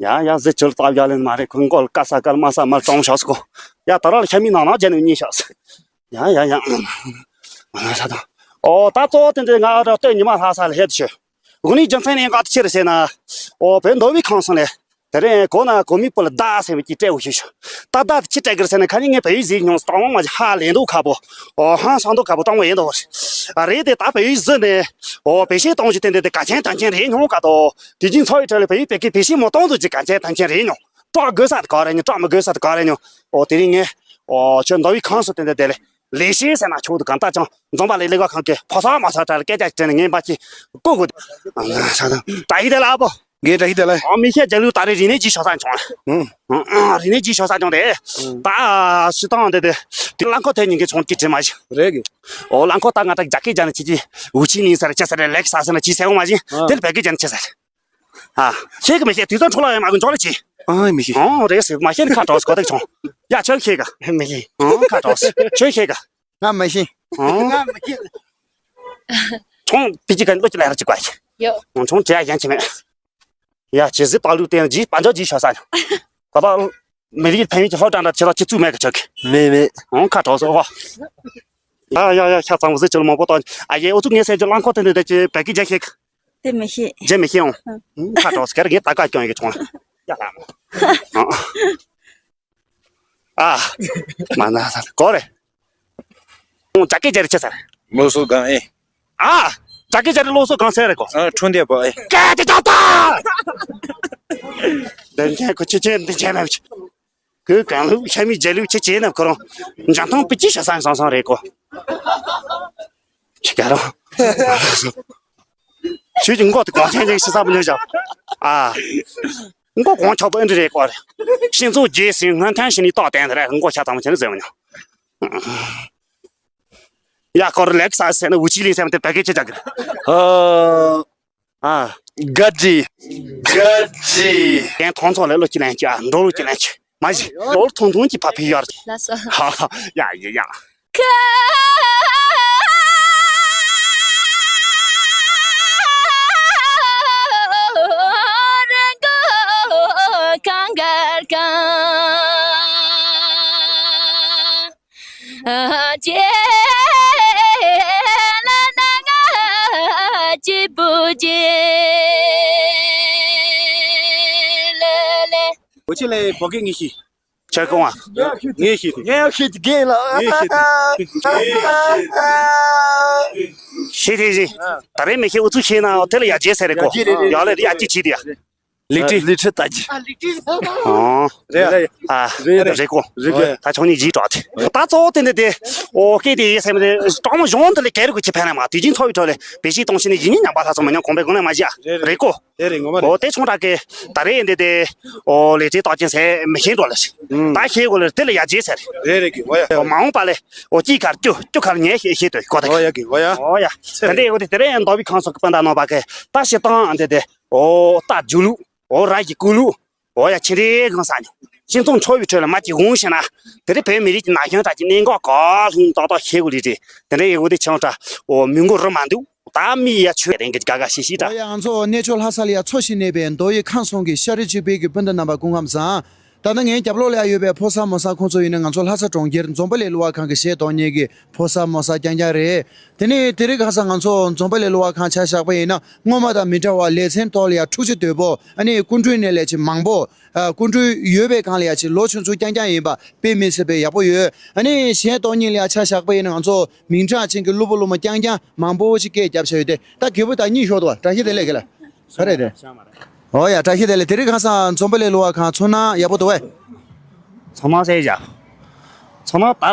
ཡ་ཡ་ཟི་ཆུལ་སྟབས་ཡ་ལེན་མ་རེད་ཁོ་མགོ་ལ་ཀ་ས་ཀར་མ་ས་མར་གྲོང་ཤག་སྐོ། ཡ་ད་ར་ལ་ཤ་མི་ནང་ནང་བྱས་ནས་གཉིས་ཤག་ཡ་ཡ་ཡ། ཨོ་ད་གཙོ་བོ་དེ་འདྲའི་ང་ར་སྟོད་ཉི་མ་ལྷ་ས་ལ་ཧེད་ཤོད། དགུ་ནི་རྒྱུ་མཚན་ནི་ག་ཏུ་ཕྱིར་ཟེར་ན། ཨོ་བོད་མདོ་དབུས་ཁམས་གསུམ་ལས། དེ་རིང་གོ་ན་གོ་མི་པོ་ལ་ད་ཟེར་བའི་ཀྱི་སྤྲད་འོ་ཤོད་ཤོད། ད་ད་ཅི་སྤྲད་གི་རེད་ཟེར་ན་ཁ་ཉིན་ངས་བོད་ཡིག་གཟིགས་མྱོང་སྟོང་མ་ཧ་ལས་འདུག་ཁ་པོ། ཨོ་ཧང་སང་འདུག་ཁ་པོ་སྟོང་བ་ཡིན་འདུག་རེད་དེ་ད་བོད་ཡིག་གཟིགས་ནས། ཨོ་བེད་སྤྱོད་གཏོང་རྒྱུ་དེ་འདྲ་དེ་གལ་ཆེན་དོན་ཆེན་རེད་མྱོང་ག་དོ། དེ་རྒྱུན་འཚོ་བའི་ཁྲོད་ལ་བོད་ཡིག་བེད་སྤྱོད་བེད་སྤྱོད་མ་གཏོང་དུ་ཅིག་གལ་ཆེན་དོན་ཆེན་རེད་མྱོང་། སྐྲག་དགོས་ས་དེ་ག་རེ་མྱོང་སྐྲག་མི་དགོས་ས་དེ་ག་རེ་མྱོང་། ཨོ་དེ་རིང་ངས། ཨོ་ཁྱོད་མདོ་དབུས་ཁམས་གསུམ་དེ་འདྲ་དེ་ལས། ལས་བྱེད་ཟེར་ན་ཆོག་འདུག་གང་ལྟར་ཀྱང་འཛོམས་པ་ལས་ལས་ཀ་གང་གི་ཕོ་ས་མ་ས་དྲ་ལ་སྐད་ཆ་དྲན་ནས་ངས་འབའ་ཅིག་ལྐོག་དགོས། ད་ཡིན་དེ་ལ་ཨ་ཕོ། རྒན་བཀྲ་ཤིས་བདེ་ལེགས། ཨ་མི་ཤེས་རྒྱ་ལུགས་ད་རེས་རིག་གནས་ཀྱི་ཞོགས་ས་བྱུང་། ཨང་། རིག་གནས་ཀྱི་ཞོགས་ས་བྱུང་དེ། ཨང་། ད་ཤི་སྟངས་དེ་དེ་དེ་རླངས་འཁོར་ཐད་ཉིན་གྱི་ཆུང་གི་དྲི་མ་ཞིག་རེད་གི། ཨོ་རླངས་འཁོར་ད་ང་ད་རྒྱ་སྐད་རྒྱག་ནས་ཁྱེད་ཀྱི་ཝུ་ཆི་ནིང་ཟེར་ཅི་ཟེར་ལེགས་ས་ཟེར་ན་ཅི་ཟེར་འོང་མ་བཞིན། ཨ། དེ་ལ་བོད་སྐད་རྒྱག་ནས་ཅི་ཟེར། ཨ། ཤེས་གི་མི་ཤེས་དུས་ཚོད་འཕྲོ་བརླག་ཡོད་མ་གི་འཇོག་ལ་ཅི། ཨང་མི་ཤེས། ཨང་རེད་ཟེར་མ་ཤེས་ནི་ཁ་གྲོགས་གོ་ཐག་ཆོད། ཡ་ཁྱོད་ཤེས་ག་མི་ཤེས། ཨང་ཁ་གྲོགས་ཁྱོད་ཤེས་ག་ང་མི་ཤེས། ཨང་། ང་མི་ཤེས། ཆུང་པི་ཅི་ག་ལོ་ཅི་ལ་ར་ཅི་ཀ་ཡོད། ཆུང་ཅི་ཡ་ཡན་ཆི་མེད། ཡ་ཇི་ཟི་པ་ལུ་ཏན་ཇི་པ་འཇོག་ཇི་ཤ་ས་ཉོ། ད་ད་མི་རིགས་ཕན་ཡོན་གྱི་ལྷོ་དྲང་འདྲ་ཆེ་ལ་ཅི་བཙུགས་མེད་གི་ཆོག་གི་མེད་མེད། ཨང་ཁ་གྲོགས་སོ་ཧོ། ཡ་ཡ་ཡ་ཤ་ཚང་བཟི་ཅི་ལ་མང་པོ་དང་ཨ་ཡེ་ཨོ་ཚུགས་ངས་ཟེར་རྒྱུ་རླངས་འཁོར་དེ་འདི་དེ་ཅི་བད་ཀི་རྒྱ་ཤེས་གི་དེ་མི་ཤེས། རྒྱ་མི་ཤེས་ཨང་། ཁ་གྲོགས་སྐར་ངས་ད་ཀ་སྐྱོང་ཡི་གི་ཆུང་ལ། ཡ་ལ་མོ། ཨ། མ་ན་ས་གོ་རེ། ཨོ་ཅག་གི་ཅག་རེ་ཆེ་ས་རེ། ལོ་སོ་གང་ཨེ། ཨ། ཅག་གི་ཅག་རེ་ལོ་སོ་གང་ས་རེ་གོ། ཨ་ཁྲུང་དེ་པ་ཨེ། ཀ་དེ་ཅག་ད། འདི་ཅན་ཁོ་ཆེ་ཆེ་འདི་ཅན་མ་བྱེད། ཁོས་གང་ལུགས་ཤ་མི་རྒྱལ་ལུགས་ཆེ་ཆེ་ན་ཁོ་རང་འཇམ་ཐང་པི་ཅི་ཤ་སང་སང་སང་རེ་གོ། ཁྱི་ག་རང་། ཁྱོད་ཀྱི་མགོ་དེ་གོང་ཆེན་ཅིག་ཤི་ས་མི་ཉོ་བཞག་ཨ། མགོ་གོང་ཆག་པོ་ཨེ་འདྲ་རེད་ཀོ་རེད། ཤིང་ཚོགས་རྒྱས་ཟིན་སྔོན་ཐོན་ཞིག་ནས་རྟགས་བསྟན་དེ་རེད་མགོ་ཤ་ཚང་མ་ཁྱེད་ནས་ཟེར་མི་ཉོ། ཡ་ཀོ་རེ་ལེགས་ས་ཟེར་ན་འུ་ཅི་ལིང་ཟེར་མ་དེ་བད་ཀན་ཆེ་ཆག་གི་རེད། ཨ། ག་ཇི། ག་ཇི། ཡན་ཐོང་ཚོགས་ལས་ལོ་ཅི་ལན་ཅི་ཨ་འགྲོ་ལོ་ཅི་ལན་ཅི། མ་གཞི་ལོར་ཐུང་ཐུང་གི་ཕ་ཕི་ཡོར། ལགས་སོ། ཧ་ཧ་ཡ་ཡ་ཡ། ཁྱེད་ལ་བོད་སྐད་ངས་ཤེས། ཆོས་སྐོང་བ། ངས་ཤེས་ཏེ། ངས་ཤེས་ཏེ་རྒན་ལ། ངས་ཤེས་ཏེ། ཤེས་ཏེ་ཞིག་ད་རེས་མི་ཤེས་ཨུ་ཚུགས་ཤེས་ན་དེ་ལ་ཡ་རྗེས་ཟེར་རེ་གོ། ཡ་ལེ་ཡ་གཅིག་བྱེད་དེ་ཡ། ལི་ཁྲི། ལི་ཁྲི་ལྟ་ཅི། ཨོ། རེད་ཨ། རེད་གོ། རེད་གོ། ད་ཆོག་ནི་ཡིད་གྲོགས་དེ། ད་གཙོ་བོ་དེ་འདི་དེ། ཨོ་སྐད་དེ་ཡིན་ཟེར་མི་དེ། གྲོགས་མོ་གཞུང་དེ་ལས་གལ་རིགས་ཀྱི་ཕན་ལ་མ་དུས་རྒྱུན་འཚོ་བའི་ཁྲོད་ལས་བེད་ཤེས་གཏོང་ཤེས་ནི་ཡིན་ཉམས་པ་ལྷ་ཚོ་མི་ཉམས་གོང་འཕེལ་གོང་ལས་མ་བཞི་ཨ། རེད་གོ། དེ་རེད་ངོ་མ་རེད། ཨོ་དེ་ཆུང་དྲགས་ཀྱི་ད་རེས་འདི་དེ་ཨོ་ལས་བྱེད་རྟགས་ཅན་ཟེར་མི་ཤེས་འགྲོ་ལ་ཞིག་ད་ཤེས་དགོས་ལ་དེ་ལ་ཡ་རྗེས་ཟེར། རེད་རེད་གི་ཨོ་ཡ། ཨོ་མ་འོངས་པ་ལས་ཨོ་གཅིག་གར་བཅུ་བཅུ་གར་ཉེ་ཤེས་ཤེས་དོ་གོ་ད། ཨོ་ཡ་གི་ཨོ་ཡ། ཨོ་ཡ། ད་འདི་ཨོ་དེ་དེ་རེད་མདོ་དབུས་ཁམས་གསུམ་གི་སྤུན་ཟླ་རྣམ་པ་གི་ད་ཤེས་སྟངས་འདི་དེ་ཨོ་ད་རྒྱུ་ལུགས་ཨོ་ར་གི་ཀུ་ལུགས་ཨོ་ཡ་ཁྱེད་རེ་གང་ས་ནི་སྤྱི་ཚོགས་འཚོ་བའི་ཁྲོད་ལ་མ་གཅིག་འོང་ཤེ་ན་དེ་རེད་བོད་མི་རིགས་ཀྱི་ན་གཞོན་དག་གི་གནད་འགག་ག་ལྷུང་ཏག་ཏག་ཤེས་དགོས་རེད་དེ་དེ་འདྲ་ཨོ་དེ་ཆུང་དྲགས་ཨོ་མི་མགོ་རུ་མ་འདུག་ད་མི་ཡ་ཆོས་རེ་འགའ་དགའ་དགའ་ཤི་ཤི་ད། ཨོ་ཡ་ང་ཚོ་གནས་མཆོག་ལྷ་ས་ལ་ཡ་འཚོ་ཞིང་གནས་པའི་མདོ་དབུས་ཁམས་གསུམ་གྱི་ཤ་རུས་གཅིག་པའི་གི་སྤུན་ཟླ་རྣམ་པ་སྐུ་ཁམས་བཟང་། ད་ལྟ་ངའི་རྒྱབ་ལོགས་ལ་ཡ་ཡོད་པའི་ཕོ་གསར་མོ་གསར་ཁོང་ཚོ་ཡིན་ན་ང་ཚོ་ལྷ་ས་གྲོང་ཁྱེར་འཛོམས་དཔོན་གླེ་གླུ་བ་ཁང་གི་གཞས་གཏོང་མཁན་གྱི་ཕོ་གསར་མོ་གསར་རྐྱང་རྐྱང་རེད། དེ་ནས་དེ་རིང་ཁ་སང་ང་ཚོ་འཛོམས་དཔོན་གླེ་གླུ་བ་ཁང་ཆ་བཞག་པ་ཡིན་ན་སྔོན་མ་དང་མི་འདྲ་བར་ལེ་ཚན་ཐོག་ལ་ཡ་འཁྲུག་ཆ་དོད་པོ་ཨ་ནི་སྐུ་མགྲོན་ནས་ལས་བྱེད་མང་པོ། ཨ་སྐུ་མགྲོན་ཡོད་པའི་སྒང་ལ་ཡ་ཆེ་ལོ་ཆུང་ཆུང་རྐྱང་རྐྱང་ཡིན་པ་དཔེ་མི་སྲིད་པའི་ཡག་པོ་ཡོད། ཨ་ནི་གཞས་གཏོང་མཁན་ལ་ཡ་ཆ་བཞག་པ་ཡིན་ན་ང་ཚོ་མིང་གྲགས་ཅན་གྱི་གླུ་བ་གླུ་མ་རྐྱང་རྐྱང་མང་པོ་ཞིག་སྐད་རྒྱབ་བྱས་ཡོད་དེ་ད་རྒད་པོ་ད་གཉིད་ཤོར་འདུག་བ། བཀྲ་ཤིས་བདེ་ལེགས་ག་ལ་ག་རེ་རེད། ཨོ་ཡ་བཀྲ་ཤིས་བདེ་ལེགས། དེ་རིང་ཁ་སང་འཛོམས་དཔོན་གླེ་གླུ་བ་ཁང་ཚོར་སྣང་ཡག་པོ་འདུག་བས། ཚོར་སྣང་ཟེར་བཞག་ཚོར་སྣང་ད་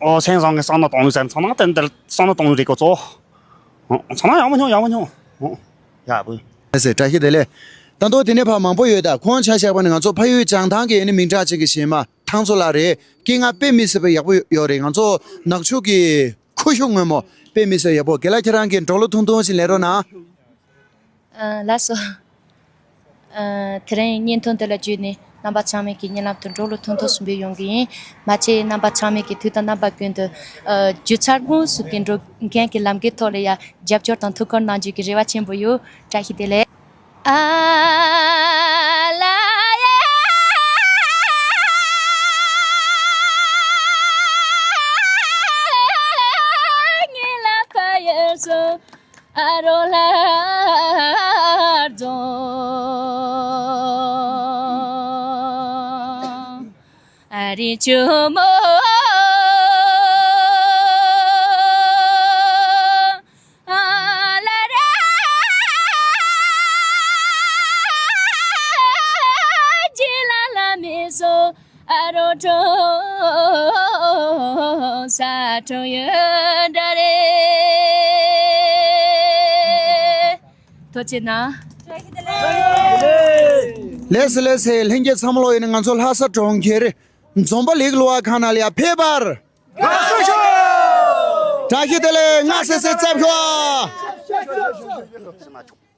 ཨོ་སེམས་བཟང་གི་བསམ་བློ་གཏོང་ལུགས་ཟེར་ཚོར་སྣང་དེ་འདིར་བསམ་བློ་གཏོང་ལུགས་རེད་གོ་ཚོ། ཚོར་སྣང་ཡག་པོ་མྱོང་ཡག་པོ་མྱོང་། ཡག་པོ། ཟེར་བཀྲ་ཤིས་བདེ་ལེགས། ད་དུང་དེ་ནས་ཕར་མང་པོ་ཡོད་ད་ཁོང་ཆ་བཞག་པ་ནི་ང་ཚོ་ཕ་ཡུལ་བྱང་ཐང་གི་ཨ་ནི་མིང་གྲགས་ཅན་གྱི་གཞས་མ་ཐང་མཚོ་ལགས་རེད། སྐད་ངག་དཔེ་མི་སྲིད་པ་ཡག་པོ་ཡོད་རེད། ང་ཚོ་ནག་ཆུ་གི་ཁུ་བྱུག་སྔོན་མོ་དཔེ་མི་སྲིད་ཡག་པོ། རྒན་ལགས་ཁྱེད་རང་གི་འགྲོ་ལུགས་ཐུང་ཐུང་ཞིག་ལེན་རོགས་གནང་། ཨ་ལགས་སོ། ཨ་དེ་རིང་བརྙན་ཐུང་འདི་ལ་བརྒྱུད་ནས་རྣམ་པ་ཚང་མས་ཀྱི་བརྙན་ལམ་དུ་འགྲོ་ལུགས་ཐུང་ཐུང་ཞིག་འབུལ་ཡོང་གི་ཡིན། མ་ཚད་རྣམ་པ་ཚང་མས་ཀྱི་དུས་དང་རྣམ་པ་ཀུན་ཏུ་ཨ་རྒྱུ་ཆ་དངོས་སུ་ཀྱི་འགྲོ་མཁན་གྱི་ལམ་ཁའི་ཐོག་ལ་ཡ་རྒྱབ་སྐྱོར་དང་ཐུགས་ཁུར་གནང་རྒྱུ་གི་རེ་བ་ཆེན་པོ་ཡོད། བཀྲ་ཤིས་བདེ་ལེགས། ཨ་ལ་ཡ་ཉི་ལ་ཕ་ཡུལ་སོང་། ཨ་རོ་ལྷ་རྫོང་ཨ་རི་ཆུ་མོ། ཨ་ལ་ར་ཇི་ལ་ལ་མི་སོ། ཨ་རོ་གྲོང་ས་གྲོང་ཡོད་འདྲ་རེད། ཐུགས་རྗེ་གནང་། ལགས་སོ་ལགས་སོ། ལྷན་རྒྱས་ཚང་མ་ལོ་ཡིན་ན་ང་ཚོ་ལྷ་ས་གྲོང་ཁྱེར་འཛོམས་པ་ལེགས་གླུ་བ་ཁང་ནང་ལ་ཡ་ཕེབས་པར། བཀྲ་ཤིས་བདེ་ལེགས། ང་སེ་སེ་ཙབ་ཤོག་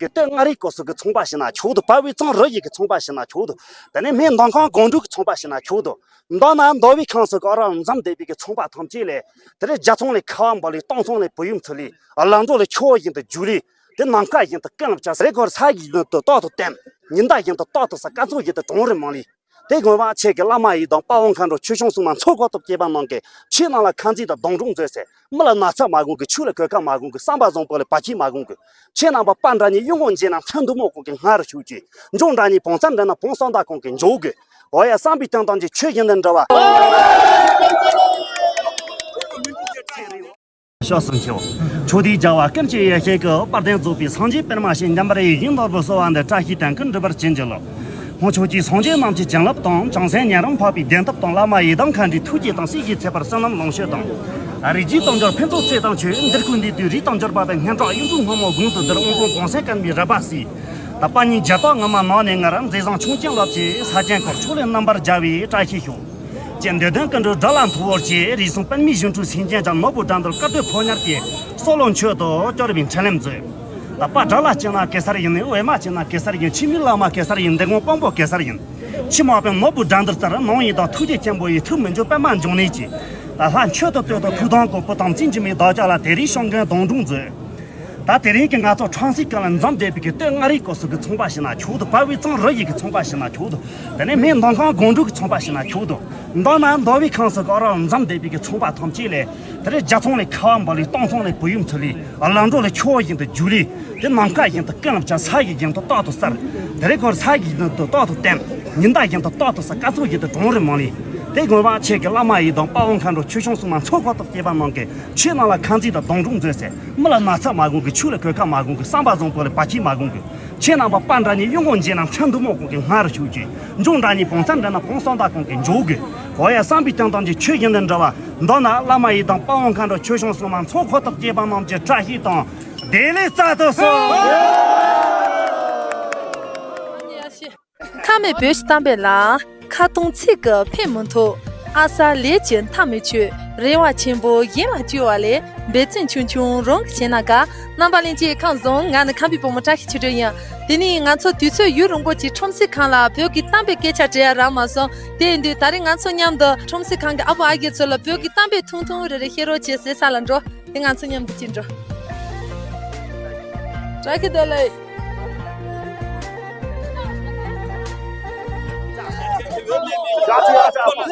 གི་སྟོད་མངའ་རིས་སྐོར་ས་གི་ཚོང་པ་ཞིག་ན་ཆོག་འདུག་བལ་པོའི་གཙང་རི་ཡི་གི་ཚོང་པ་ཞིག་ན་ཆོག་འདུག་དེ་ནས་སྨད་མདོ་ཁམས་སྒང་དྲུག་གི་ཚོང་པ་ཞིག་ན་ཆོག་འདུག་མདོ་ན་མདོ་དབུས་ཁམས་སུ་ག་ར་འཛོམས་བསྡད་པའི་གི་ཚོང་པ་ཐམས་ཅད་ལས་དེ་རིང་རྒྱ་ཚོང་ལས་ཁ་བ་འབབ་ལས་སྟོང་ཚོང་ལས་བུ་ཡུམ་ཚུ་ལས་ལམ་འགྲོ་ལས་ཆུ་བོ་བཞིན་དུ་རྒྱུག་ལས་དེ་ནམ་མཁའ་བཞིན་དུ་ཀུན་ལ་བྱ་ཟེར་གོ་ས་བཞིན་དུ་རྟག་ཏུ་བརྟན། ཉི་ཟླ་བཞིན་དུ་རྟག་ཏུ་གསལ། སྐར་ཚོགས་བཞིན་དུ་གྲང་རེག་མ་ལུས། དེ་དགོན་པ་ཆེ་གི་བླ་མ་ཡི་དམ་དཔའ་བོ་མཁའ་འགྲོ་ཆོས་སྐྱོང་སྲུང་མ་མཚོ་ཁོག་ཏུ་སྐྱེས་པ་རྣམས་ཀྱིས་ཆོས་རྣམས་ལ་ཁ་འཛིན་དང་སྡོང་གྲོགས་མཛོད་ཟེར། མི་ལ་ན་ཚ་མ་དགོས་གི། ཆོས་ལ་གོད་ཁ་མ་དགོས་གི། བསམ་པ་བཟང་པོ་ལ་བར་ཆད་མ་དགོས་གི། ཁྱེད་རྣམ་པ་པ་འདྲ་ནི་གཡུ་སྒོ་འབྱེད་ན་མཚན་མདུང་མོ་གོང་གི་སྔ་རུ་ཞུགས་ཀྱི། འཇོ་འདྲ་ནི་བོང་རྩ་འདྲ་ན་བོང་སང་ད་གོང་གི་འཇོག་དགོས། འོ་ཡ་བསམ་པའི་དོན་དམ་གྱི་ཆོས་བཞིན་དུ་འགྲོ་བ། ཕྱོགས་སུ་མཆིའོ། ཕྱོགས་དེའི་རྒྱལ་བ་ཀུན་གྱི་ཡེ་ཤེས་ཀྱི་དཔལ་ལྡན་རྫོགས་པའི་སངས་རྒྱས་པདྨ་ཞེས་འདམ་པར་ཡི་ཡིན་ནོར་བུ་གསོལ་བ་འདེབས། བཀྲ་ཤིས་དོན་ཀུན་འགྲུབ་པར་བྱིན་གྱིས་རློབས། ཧོ། ཕྱོགས་ཀྱི་སངས་རྒྱས་རྣམས་ཀྱི་བྱིན་རླབས་དང་། བྱང་སེམས་ཉན་རང་འཕགས་པའི་བདེན་སྟོབས་དང་། བླ་མ་ཡི་དམ་མཁའ་འགྲོའི་ཐུགས་རྗེ་དང་། སྲས་ཀྱི་ཁྱད་པར་བསོད་ནམས་ལོངས་སྤྱོད་དང་། རིགས་རྒྱུད་དང་འབྱོར་ཕུན་ཚོགས་ཚེ་དང་ཆོས། འདིར་ཀུན་འདུས་དུས་རིགས་དང་འབྱོར་པ་དང་། སྙན་གྲགས་གཡུ་མཚོ་སྔོན་མོ་དགུང་དུ་བསྡུས། དབང་པོ་གོང་སེང་སྐར་མའི་རབ་པ་སྲིད། ད་པ་ཉིད་རྒྱ་སྟག་ངོ་མ་ནང་ནས་ངར། མཛེས་བཟང་ཆུང་སྐྱེས་ལོ་ཆེ་ས་ཆེན་སྐོར། ཕྱོགས་ལས་རྣམ་པར་རྒྱལ་བའི་བཀྲ་ཤིས་ཤོག་ཅེས་འདོད་དོན་ཀུན་འགྲུབ་དགྲ་ལ་མཐུ་བོར་བཅས། རིགས་གསུམ་པདྨའི་གཞུང་དྲུག་སེང་ཆེན་སྦྱངས། ནོར་བུ་དགྲ་འདུལ་དཀའ་སྡུག་ཕོ་ཉར་བཅས། སྲོག་ལོ་མཆོད་དོ་སྐྱོར་བའི་འཕྲིན་ལས་མཛོད། ད་པ་དགྲ་ལ་སྐྱེས་ན་གེ་སར་ཡིན། འོས་མ་སྐྱེས་ན་གེ་སར་ཡིན། ཕྱི་མའི་བླ་མ་གེ་སར་ཡིན། འདས་གོང་དཔང་པོ་གེ་སར་ཡིན། ཕྱི་མ་དཔོན་ནོར་བུ་དགྲ་འདུལ་རྩལ། ནང་ཡི་དྭགས་ཐུགས་རྗེ་ཆེན་པོ་ཡི། ཐུགས་མི་འགྱུར་པདྨ་འབྱུང་གནས་ཀྱི། ད་ལྷ་མཆོད་དོ་བསྟོད་དོ་ཐུགས་དམ་སྐོར། བུ་དམ་ཚིག་འཇིགས་མེད་བདག་ཅག་ལ། དེ་རིང་སྐྱབས་མགོན་སྡོང་གྲོགས་མཛོད། ད་དེ་རིང་གི་ང་ཚོ་ཁྲོམ་སའི་སྒང་ལ་འཛོམས་བསྡད་པའི་གི་སྟོད་མངའ་རིས་སྐོར་ས་གི་ཚོང་པ་ཞིག་ན་ཆོག་འདུག་བལ་པོའི་གཙང་རི་ཡི་གི་ཚོང་པ་ཞིག་ན་ཆོག་འདུག་དེ་ནས་སྨད་མདོ་ཁམས་སྒང་དྲུག་གི་ཚོང་པ་ཞིག་ན་ཆོག་འདུག་མདོ་ན་མདོ་དབུས་ཁམས་སུ་ག་ར་འཛོམས་བསྡད་པའི་གི་ཚོང་པ་ཐམས་ཅད་ལས་དེ་རིང་རྒྱ་ཚོང་ལས་ཁ་བ་འབབ་ལས་སྟོང་ཚོང་ལས་བུ་ཡུམ་ཚུ་ལས་ལམ་འགྲོ་ལས་ཆུ་བོ་བཞིན་དུ་རྒྱུག་ལས། དེ་ནམ་མཁའ་བཞིན་དུ་ཀུན་ལ་བྱ། ས་ཡི་བཞིན་དུ་རྟག་ཏུ་གསལ། དེ་རིང་ཁོར་ས་ཡི་བཞིན་དུ་རྟག་ཏུ་བརྟན། ཉི་ཟླ་བཞིན་དུ་རྟག་ཏུ་གསལ། སྐར་ཚོགས་བཞིན་དུ་གྲང་རེག་མ་ལུས། དེ་དགོན་པ་ཆེ་གི་བླ་མ་ཡི་དམ་དཔའ་བོ་མཁའ་འགྲོ་ཆོས་སྐྱོང་སྲུང་མ་མཚོ་ཁོག་ཏུ་སྐྱེས་པ་རྣམས་ཀྱིས་ཆོས་རྣམས་ལ་ཁ་འཛིན་དང་སྡོང་གྲོགས་མཛོད་ཟེར། མི་ལ་ན་ཚ་མ་དགོས་གི། ཆོས་ལ་གོད་ཁ་མ་དགོས་གི། བསམ་པ་བཟང་པོ་ལ་བར་ཆད་མ་དགོས་གི། ཁྱེད་རྣམ་པ་པ་འདྲ་ནི་གཡུ་སྒོ་འབྱེད་ན་མཚན་མདུང་མོ་གོང་གི་སྔ་རུ་ཞུགས་ཀྱི། འཇོ་འདྲ་ནི་བོང་རྩ་འདྲ་ན་བོང་སང་ད་གོང་གི་འཇོག་དགོས། འོ་ཡ་བསམ་པའི་དོན་དམ་གྱི་ཆོས་བཞིན་དུ་འགྲོ་བ། མདོར་ན་བླ་མ་ཡི་དམ་དཔའ་བོ་མཁའ་འགྲོ་ཆོས་སྐྱོང་སྲུང་མ་མཚོ་ཁོག་ཏུ་སྐྱེས་པ་རྣམས་ཀྱི་བཀྲ་ཤིས་དང་བདེ་ལེགས་སྩལ་དུ་གསོལ། ཁ་མེད་བོད་ཀྱི་གཏམ་དཔེ་ལ། ཁ་སྟོང་ཚིག་གིས་ཕན་མི་ཐོགས། ཨ་གསར་ལས་ཀྱི་མཐའ་མི་ཆོད། རེ་བ་ཆེན་པོ་གཞན་ལ་བཅོལ་བ་ལས། འབད་བརྩོན་ཆུང་ཆུང་རང་གིས་བྱས་ན་དགའ། རྣམ་པ་ལྷན་རྒྱས་ཁམས་བཟང་། ང་ནི་ཁམས་པའི་བུ་མོ་བཀྲ་ཤིས་ཆོས་སྒྲོན་ཡིན། དེ་ནས་ང་ཚོ་དུས་ཚོད་ཡུན་རིང་པོ་ཅིག་ཁྲོམ་གཟིགས་ཁང་ལ་བོད་ཀྱི་གཏམ་དཔེ་སྐད་ཆ་དྲི་ཡ་རག་མ་སོང་། དེ་ཡིན་དུས་ད་རེས་ང་ཚོ་མཉམ་དུ་ཁྲོམ་གཟིགས་ཁང་གི་ཨ་བུ་ཨ་རྒས་ཚོ་ལ་བོད་ཀྱི་གཏམ་དཔེ་ཐུང་ཐུང་རེ་རེ་བཤད་རོགས་བྱེད་ཟེར་ས་ལ་འགྲོ། དེ་ང་ཚོ་མཉམ་དུ་ཅིག་འགྲོ། བཀྲ་ཤིས་བདེ་ལེགས།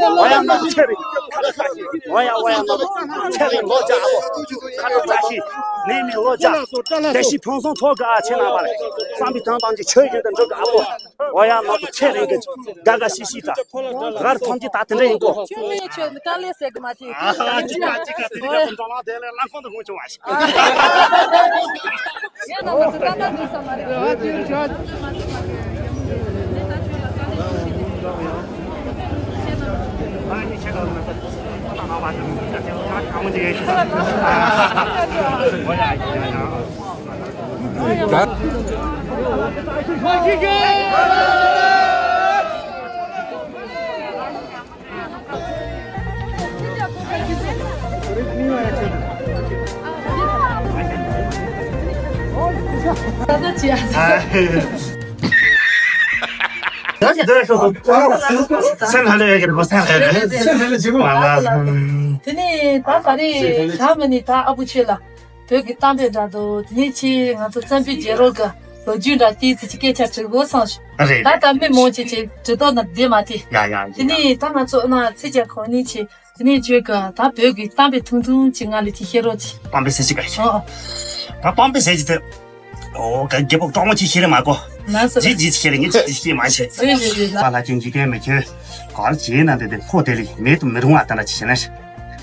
འོ་ཡ་ནང་དུ་ཚེ་རིང་གི་དགའ་དགའ་ཤི་ཤི་ད། རང་ར་ཐམས་ཅད་ད་དེ་འདྲ་ཡིན་གོ། ཁྱོད་མི་ཆོས་ནི་དཀའ་ལས་ཟེར་གི་མ་ཐེ། ཨ་ཅི་ཀ་ཅི་ཀ་དེ་འདྲ་དུ་འགྲོ་ལ་དེ་ལས་ལང་ཁོང་དུ་ངུ་བྱུང་བ་ཞིག་ཡ་ན་མ་ཚོ་ད་ད་འདུག་ས་མ་རེད། དེ་ནས་ད་ད་རེས་ཞག་མི་ནི་ད་ཨ་བུ་ཆོས་ལ། བོད་ཀྱི་གཏམ་དཔེ་འདྲ་འདུག་དེ་ནས་ཁྱེད་ང་ཚོ་བཙན་པོའི་རྒྱལ་རབས་ཀྱི་ལོ་རྒྱུས་འདྲ་དེའི་ཚིག་གི་སྐད་ཆ་དྲི་དགོས་བསམ་བྱུང་། རེད། ད་ལྟ་མི་མང་ཆེ་ཆེ་དྲི་དོགས་ན་བསྡད་མ་ཐེ། ཡ་ཡ་ཡ། དེ་ནས་ད་ང་ཚོ་ན་ཚིག་རྒྱ་གོ་ནི་ཆེ། དེ་ནས་ཁྱོད་ཀྱི་ད་བོད་ཀྱི་གཏམ་དཔེ་ཐུང་ཐུང་ཅིག་ང་ལ་ཅིག་བཤད་རོགས་གྱིས། གཏམ་དཔེ་ཟེར་གྱི་ག་ཤེས། ཨོ། ད་གཏམ་དཔེ་ཟེར་གྱི་དེ། ཨོ་ག་རྒྱལ་པོ་གྲོགས་མོ་ཆེ་ཤེས་རེ་མ་གོ། ན་ཟེར། ཇི་ཇི་ཤེས་རེ་ངས་ཇི་ཤེས་མ་ཤེས། རེད་རེད་རེད་ལ། པ་ལ་ཅན་འཇིག་རྟེན་མི་ཁྱོད། གར་བྱེད་ན་དེ་དེ་ཁོ་དེ་ལས་མེད་དུ་མི་རུང་བ་ད་ལ་ཅི་བྱེད་ན་ཤེས།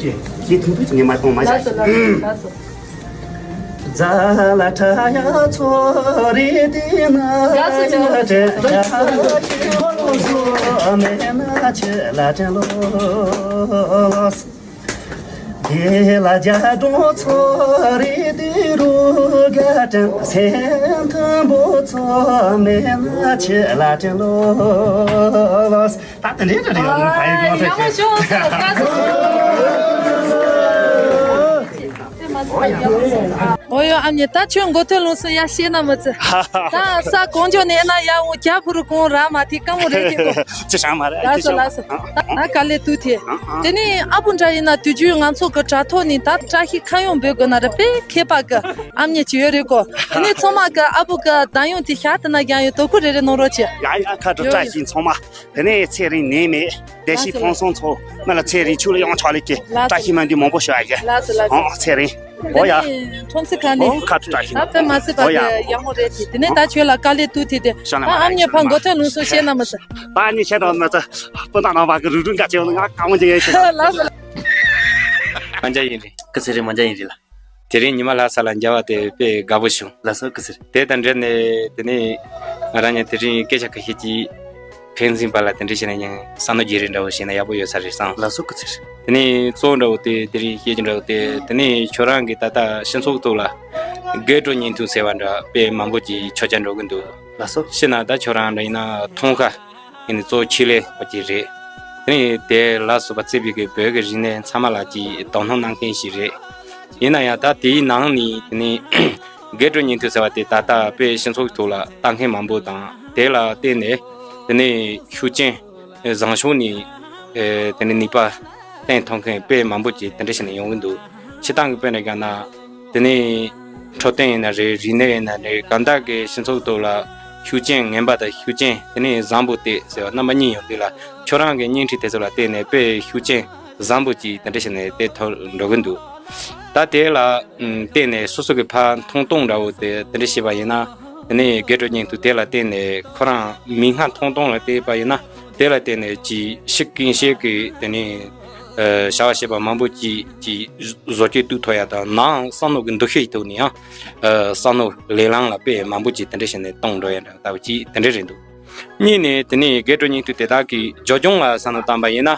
ཀྱི་ཞེས་ཐུང་ཐུང་ཅིག་ངས་མ་གཏོང་མ་ལགས་སོ་ལགས་སོ་ལགས་སོ། ཛ་ལ་ཏྲ་ཡ་ཚོ་རི་ཏི་ན་ཡ་ཚོ་ཅ་ཏྲ་ཡ་ཁྱི་ལོ་ཟོ་མེ་ན་ཆེ་ལ་ཏྲེ་ལོ། དེ་ལ་རྒྱ་གྲོང་ཚོ་རི་ཏི་རུ་ག་ཏྲེ་སེམས་མཐུན་པོ་ཚོ་མེ་ན་ཆེ་ལ་ཏྲེ་ལོ། ད་དེ་འདྲའི་འདྲ་རེད་ཡོང་ཕ་ཡི་ཡག་པོ་ཤོག་ས་ས་ས། འོ་ཡོ་ཨ་མྱེས་ད་ཁྱོད་མགོ་ཐོན་ལུང་སུ་ཡ་ཤེས་ན་མི་ཚེ། ད་ས་གོང་ཇོ་ནས་ན་ཡ་འོ་རྒྱ་ཕུ་རུ་གོང་ར་མ་ཐི་ཀ་མོ་རེད་ཀྱི་གོ། ཅི་ཞང་མ་རེད། ལགས་སོ་ལགས་སོ། ད་ད་ག་ལེ་ཏུ་ཐེ། དེ་ནས་ཨ་བུ་འདྲ་ཡིན་ན་དུས་རྒྱུན་ང་ཚོ་གི་དྲ་ཐོག་ནས་ད་བཀྲ་ཤིས་ཁ་ཡོང་འབོད་དགོས་ན་རེད་པས་མཁས་པ་གི་ཨ་མྱེས་ཅི་ཡོད་རེད་གོ། དེ་ནས་ཚང་མ་གི་ཨ་བུ་གི་བདག་ཡོང་དེ་ཤ་དེ་ན་རྒྱང་ཡོད་དོ་ཁུ་རེ་རེ་གནང་རོགས་བྱེད། ཡ་ཡ་ཁ་དྲོ་ཡོ་བཀྲ་ཡོ། ཤིས་ཚང་མ། དེ་ནས་ཚེ་རིང་ནད་མེད་བདེ་སྐྱིད་ལགས་སོ་ཕུན་སུམ་ཚོགས་མི་ལ་ཚེ་རིང་ཆུ་ལ་གཡང་ཆགས་ལེགས་ཀྱི་ལགས་སོ་བཀྲ་ཤིས་སྨོན་འདུན་མང་པོ་ཞུ་ཡ་ཡིན། ལགས་སོ་ལགས་སོ། ཨང་ཚེ་རིང་། འོ་ཡ། དེ་ནས་ཁྲོམ་སི་ཁ་ནས། ཨོ་ཁ་དྲོ་བཀྲ་ཤིས། ད་དཔེ་མ་སྲིད་པ་ཨོ་ཡ། དེ་ཡག་མོ་རེད་དེ། དེ་ནས་ད་ཁྱོད་ལ་དཀའ་ལས་ཏུ་ཐེ་དེ། ཤ་ན་ད་མ་ཨ་མྱེས་ཕ་མགོ་ཐོན་ལུང་སུ་ཤེས་ན་མི་ཚེ། ད་ཨ་མྱེས་ཤེས་ན་མི་ཚེ། སྤུན་ཟླ་རྣམ་པ་གི་རུ་རུ་འགའ་ཆེ་བ་ང་དཀའ་མོ་ཅིག་ཡིན་ཤེས། ལགས་སོ། མ་འཇའ་ཡིན་རེད། སྐུ་ཚེ་རིང་མ་འཇའ་ཡིན་རེད་ལ། དེ་རིང་ཉི་མ་ལྷ་ས་ལ་མཇལ་བ་དེ་དཔེ་དགའ་པོ་བྱུང་། ལགས་སོ་སྐུ་ཚེ་རིང་། དེ་དང་འབྲེལ་ནས་དེ་ནས་ང་རང་ཉིད་དེ་རིང་སྐད་ཆ་ཁ་ཤས་ཀྱིས་ཕན་ཚུན་བར་ལ་དེ་འདྲ་བྱས་ན་ཡང་བསམ་བློ་བརྗེ་རེས་འདྲ་བོ་བྱས་ན་ཡག་པོ་ཡོད་ས་རེད་བསམ། ལགས་སོ་སྐུ་ཚེ་རིང་། དེ་ནས་གཙོ་བོ་འདྲ་བོ་དེ་དེ་རིང་བཤད་རྒྱུ་འདྲ་བོ་དེ་དེ་ནས་ཁྱོད་རང་གིས་ད་ལྟ་སྤྱི་ཚོགས་ཐོག་ལ་སྒེར་གྲོས་བརྙན་ཐུང་ཟེར་བ་འདྲ་དཔེ་མང་པོ་ཅིག་ཕྱོགས་ཆ་འགྲོ་གི་འདུག། ལགས་སོ། ཤི་ན་ད་ཁྱོད་རང་འདྲ་ཡིན་ན་མཐོང་ཁ་ཡིན་ནི་གཙོ་ཆེད་ལས་པ་ཅིག་རེད། དེ་ནས་དེ་ལ་སོགས་པ་བརྩིས་པའི་གི་བོད་ཀྱི་རིག་གནས་ཚང་མ་ལ་ཅིག་དོ་སྣང་གནང་མཁན་ཞིག་རེད། ཡིན་ན་ཡང་ད་དེའི་ནང་ནས་དེ་ནས་སྒེར་གྲོས་བརྙན་ཐུང་ཟེར་བ་དེ་ད་ལྟ་དཔེ་སྤྱི་ཚོགས་ཐོག་ལ་ལྟ་མཁན་མང་པོ་དང་དེ་ལ་བརྟེན་ནས་དེ་ནས་ཤུགས་རྐྱེན་བཟང་ཕྱོགས་ནས་དེ་ནས་ནུས་པ་ བསྟན་ཐུབ་མཁན་དཔེ་མང་པོ་ཅིག་དེ་འདྲ་བྱས་ནས་ཡོང་གི་འདུག་སྤྱིར་བཏང་གི་དཔེར་ན་བཞག་ན། དེ་ནས་འཕྲོད་བསྟེན་ཡིན་ན་རེད། རིག་གནས་ཡིན་ན་རེད། གང་ལྟར་གྱི་སྤྱི་ཚོགས་ཐོག་ལ་ཤུགས་རྐྱེན་ངན་པ་དང་ཤུགས་རྐྱེན་དེ་ནས་བཟང་པོ་དེ་ཟེར་བ་རྣམ་པ་གཉིས་ཡོང་དུས་ལ། ཁྱོད་རང་གི་བརྙན་འཕྲིན་དེ་ཚོ་ལ་བརྟེན་ནས་དཔེ་ཤུགས་རྐྱེན་བཟང་པོ་ཅིག་དེ་འདྲ་བྱས་ནས་དེ་ཐོན་འགྲོ་གི་འདུག་ད་དེ་ལ་ཨམ་བརྟེན་ནས་སོ་སོ་གི་ཕར་མཐོང་སྟངས་འདྲ་བོ་དེ་དེ་འདྲ་བྱས་པ་ཡིན་ན། དེ་ནས་དགོད་བྲོ་བརྙན་ཐུང་དེ་ལ་བརྟེན་ནས་ཁོ་རང་མིག་སྔ་མཐོང་སྟངས་ལ་བལྟས་པ་ཡིན་ན། དེ་ལ་བརྟེན་ནས་ཅིག་ཤི་ཀིན་ཤེས་ཀྱི་དེ་ནས་ཨ་བྱ་བ་བྱེད་པ་མང་པོ་ཅིག་ཅིག་བཟོ་བཅོས་གཏོང་ཐུབ་ཡ་དང་། ནང་བསམ་བློ་གི་འདུ་ཤེས་ཀྱི་ཐོག་ནས་ཡང་ཨ་བསམ་བློ་ལས་ལམ་ལ་དཔེ་མང་པོ་ཅིག་དེ་འདྲ་བྱས་ནས་གཏོང་འགྲོ་ཡ་འདྲ་ལྟ་བུ་ཅིག་དེ་འདྲ་རེད་འདུག་གཉིས་ནས་དེ་ནས་དགོད་བྲོ་བརྙན་ཐུང་དེ་དག་གི་བརྗོད་བྱུང་ལ་བསམ་བློ་བཏང་པ་ཡིན་ན།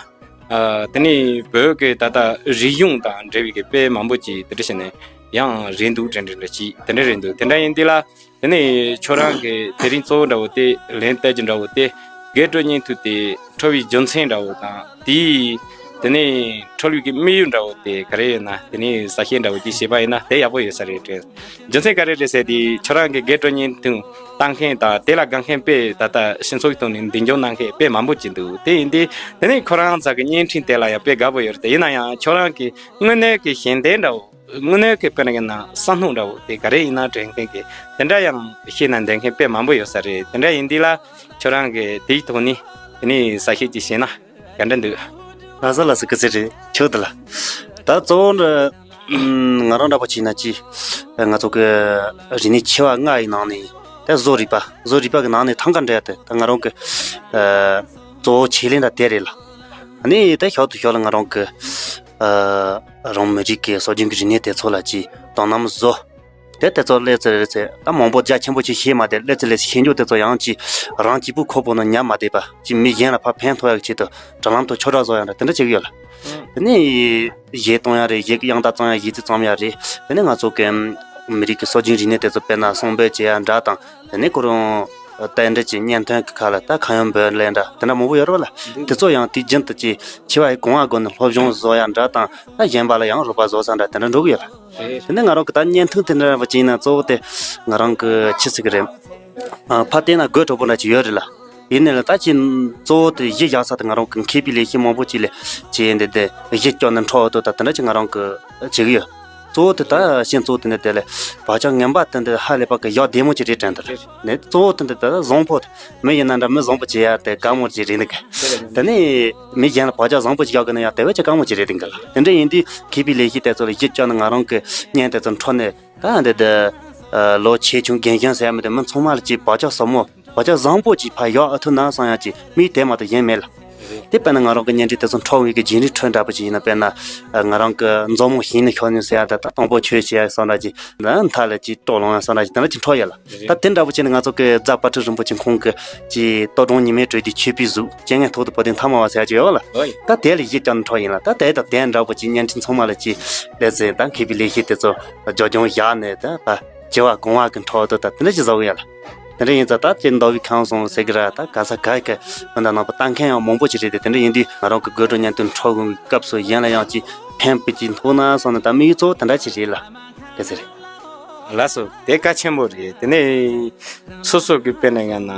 ཨ་དེ་ནས་བོད་ཀྱི་ད་ལྟ་རིག་གཞུང་དང་འབྲེལ་བའི་གི་དཔེ་མང་པོ་ཅིག་དེ་འདྲ་བྱས་ནས་ཡང་རེད་འདུག་དྲན་དྲན་འདྲ་ཅིག་དེ་འདྲ་རེད་འདུག་དེ་འདྲ་ཡིན་དུས་ལ། དེ་ནས་ཁྱོད་རང་གི་དེ་རིང་གཙོ་བོ་འདྲ་བོ་དེ་ལན་བསྟར་རྒྱུ་འདྲ་བོ་དེ། དགོད་བྲོ་བརྙན་ཐུང་དེ་འཕྲོ་བའི་རྒྱུ་མཚན་འདྲ་བོ་དང་། དེའི་དེ་ནས་འཕྲོ་བའི་གི་དམིགས་ཡུལ་འདྲ་བོ་དེ་ག་རེ་ཡིན་ན། དེ་ནས་གསལ་བཤད་འདྲ་བོ་ཅིག་བྱས་པ་ཡིན་ན་དེ་ཡག་པོ་ཡོད་ས་རེད་དྲན། རྒྱུ་མཚན་ག་རེ་རེད་ཟེར་དུས། ཁྱོད་རང་གི་དགོད་བྲོ་བརྙན་ཐུང་བཏང་མཁན་དང་དེ་ལ་དགའ་མཁན་དཔེ་ད་ལྟ་སྤྱི་ཚོགས་ཐོག་ནས་མདུན་སྐྱོད་གནང་མཁན་དཔེ་མང་པོ་ཅིག་འདུག་དེ་ཡིན་དུས་དེ་ནས་ཁོ་རང་ཚོ་གི་བརྙན་འཕྲིན་དེ་ལ་ཡང་དཔེ་དགའ་པོ་ཡོད་རེད་དེ། ཡིན་ན་ཡང་ཁྱོད་རང་གི་དངོས་གནས་ཀྱི་ཞེན་ལྟ་འདྲ་བོ། དངོས་གནས་ཀྱི་དཔེར་ན་ཡིན་ན་བསམ་བློ་འདྲ་བོ་དེ་ག་རེ་ཡིན་ན་དྲན་མཁན་གྱི་དེ་འདྲ་ཡང་བཤད་ན་འདོད་མཁན་དཔེ་མང་པོ་ཡོད་ས་རེད། དེ་འདྲ་ཡིན་དུས་ལ་ཁྱོད་རང་གི་དེའི་ཐོག་ནས་དེ་ནས་གསལ་བཤད་ཅིག་བྱས་ན་ག་འདྲ་འདུག་ལགས་སོ་ལགས་སོ། སྐུ་ཚེ་རིང་། ཆོག་འདུག་ལགས། ད་གཙོ་བོ་འདི་ང་རང་འདྲ་པོ་བྱས་ན་ཅི། ང་ཚོ་གི་རིག་གནས་ཆེ་བ་ལྔ་ཡི་ནང་ནས་ད་བཟོ་རིག་པ། བཟོ་རིག་པ་གི་ནང་ནས་ཐང་ག་འདྲ་དེ་ད་ང་རང་གི་གཙོ་བོ་ཆེ་ལེ་འདྲ་དེ་རེད་ལགས། ཨ་ནི་ད་ཞོར་དུ་ཞོར་ལ་ང་རང་གི་ཨ་རང་མི་རིགས་ཀྱི་སྲོལ་རྒྱུན་གྱི་རིག་གནས་དེ་ཚོ་ལ་ཅིག་དོ་སྣང་བཟོ། དེ་དེ་ཚོ་སླེབས་ཚེ་རེད་ཚེ་ད་མང་པོ་རྒྱ་ཆེན་པོ་ཅིག་ཤེས་མ་བསྡད། སླེབས་ཚེ་སླེབས་ཚེ་ཤེས་འཇོག་དེ་ཚོ་ཡང་ཅིག་རང་གཅིག་པུ་ཁོ་པོ་ནང་ཉར་མ་བསྡད་པ་ཅིག་མི་གཞན་ལ་ཕར་ཕན་ཐོགས་ཡག་ཆེད་དུ་དྲ་ལམ་དུ་ཆོས་ར་བཟོ་ཡག་འདྲ་དེ་འདྲ་བྱེད་ཀྱི་ཡོད་ལ། དེ་ནས་གཞས་གཏོང་ཡག་རེད། གཞས་ཀྱི་དབྱངས་རྟ་བརྩམ་ཡག་གཞས་ཚིག་བརྩམ་ཡག་རེད། དེ་ནས་ང་ཚོ་གི་མི་རིགས་ཀྱི་སྲོལ་རྒྱུན་རིག་གནས་དེ་ཚོ་དཔེར་ན་གསུང་འབུམ་བྱེད་ཡག་འདྲ་དང་། དེ་ནས་ཁོ་རང་རྟེན་འབྲེལ་གྱི་བརྙན་ཐུང་གི་ཁ་ལ་ད་ཁ་ཡོན་འབུལ་ལེན་འདྲ་དེ་འདྲ་མང་པོ་ཡོད་རེད་བ་ལ། དེ་ཚོ་ཡང་དུས་རྒྱུན་དུ་ཅིག་ཆེ་བ་ཡི་གོང་བ་སྒོ་ནས་སློབ་སྦྱོང་བཟོ་ཡག་འདྲ་དང་། ད་གཞན་པ་ལ་ཡང་རོགས་པ་བཟོ་ས་འདྲ་དེ་འདྲ་འགྲོ་གི་ཡོད་ལ། དེ་ནས་ང་རང་གི་ད་བརྙན་ཐུང་དེ་འདྲ་བ་ཅིག་ཡིན་ན་གཙོ་བོ་དེ་ང་རང་གི་ཆི་ཟེར་གི་རེད། ཨ་ཕར་བལྟས་ན་དགོད་བྲོ་པོ་འདྲ་ཅིག་ཡོད་རེད་ལ། ཡིན་ནའི་ལ་ད་ཅིག་གཙོ་བོ་དེ་གཞི་བཞག་ས་དེ་ང་རང་གི་མཁས་པའི་ལས་བྱེད་མང་པོ་ཅིག་ལས་ཅིག་འདི་དེ་གཞི་བསྐྱོན་ནས་འཕྲོ་བ་དོ་ད་དེ་འདྲ་ཅིག་ང་རང་གི་བྱེད་གི་ཡོད། གཙོ་བོ་དེ་ད་ཤིང་གཙོ་བོ་དེ་འདི་དེ་ལས་བག་ཆགས་ངན་པ་དེ་འདི་ཧ་ལས་པ་གི་ཡག་བདེ་མོ་ཅིག་རེད་དྲན་དེ་རེད། ནས་གཙོ་བོ་དེ་འདི་དེ་བཟང་པོ་དེ་མི་ཡིན་ན་འདྲ་མི་བཟང་པོ་ཅིག་ཡག་དེ་དཀའ་མོ་ཅིག་རེད་འདུག་གི། དེ་ནས་མི་གཞན་ལ་བག་ཆགས་བཟང་པོ་ཅིག་ཡག་གི་ན་ཡག་དེ་བས་ཅིག་དཀའ་མོ་ཅིག་རེད་འདུག་གི་ལ། དེ་འདྲ་ཡིན་དུས་མཁས་པའི་ལས་བྱེད་དེ་ཚོ་ལ་གཞི་བཅོལ་ནས་ང་རང་གི་བརྙན་དེ་ཚོ་འཕྲོ་ནས། ད་འདི་འདི་ལོ་ཆེ་ཆུང་རྒན་གཞོན་ཟེར་ཡ་མེད་དེ་མི་ཚང་མ་ལ་ཅིག་བག་ཆགས་ཟབ་མོ་བག་ཆགས་བཟང་པོ་ཅིག་ཕར་ཡག་ཨ་ཐུ་ན་བསམ་ཡ་ཅིག་མིག་དེ་མ་གཏོགས་གཞན་མེད་ལ། དེ་དཔེར་ན་ང་རང་གི་བརྙན་འཕྲིན་དེ་ཚོ་འཕྲོ་བའི་གི་རྒྱུན་རིང་འཕྲོས་འདྲ་པོ་ཅིག་ཡིན་ན། དཔེར་ན་ང་རང་གི་མཛོ་མོ་ཞིང་ནས་ཤོར་ནས་ཟེར་ཡ་ད་ད་དང་པོ་ཆོས་བྱེད་ཡ་བསམ་འདྲ་ཅིག་ད་མཐའ་ལ་ཅིག་ལྟོ་ལོང་ཡ་བསམ་འདྲ་ཅིག་དེ་འདྲ་ཅིག་འཕྲོ་ཡ་ལ། ད་དེ་འདྲ་པོ་བྱས་ནས་ང་ཚོ་གི་རྫ་དཔལ་སྤྲུལ་རིན་པོ་ཆེ་ཁོང་གི་ཅིག་ལྟོ་སྒྲུང་ཉི་མའི་དྲོད་ཀྱི་མཆོད་པའི་གཟུགས་རྐྱེན་ངན་ཐོག་ཏུ་བུ་ལྡིང་ཐ་མ་བ་ཟེར་ཡ་ཅིག་ཡོད་ལ། ད་དེ་ལ་གཞི་བཅོལ་ནས་འཕྲོ་ཡིན་ལ། ད་དེ་དང་དེ་འདྲ་པོ་ཅིག་བརྙན་འཕྲིན་ཚང་མ་ལ་ཅིག་སླེབས་ཚེ་ད་མཁས་པའི་ལས་བྱེད་དེ་ཚོ་སྦྱོར་སྦྱོང་བཞག་ནས་ད་ཕ་བྱེ་བ་གང་བ་གི་འཕྲོ་དུ་ད་དེ་འདྲ་ཅིག་བཟོ་གི་ཡ་ལ། དེ་འདྲ་ཡིན་ཙང་ད་ཅིག་མདོ་དབུས་ཁམས་གསུམ་ཟེར་གི་ར། ད་ག་ས་ག་གི་མི་འདྲ་ནང་པ་ལྟ་མཁན་ཡང་མང་པོ་ཅིག་རེད་དེ། དེ་འདྲ་ཡིན་དུས་ང་རང་གི་དགོད་བྲོ་བརྙན་ཐུང་འཕྲོ་དགོས་སྐབས་སུ་གཞན་ལ་ཡང་ཅིག་ཕན་པ་ཅིག་ཐོགས་ན་བསམ་ནས་ད་དམིགས་ཡུལ་གཙོ་བོ་དེ་འདྲ་ཅིག་རེད་ལ། ག་ཚོད་རེད། ལགས་སོ། དེ་གལ་ཆེན་པོ་རེད། དེ་ནས་སོ་སོ་གི་དཔེར་ན་ཡང་ན་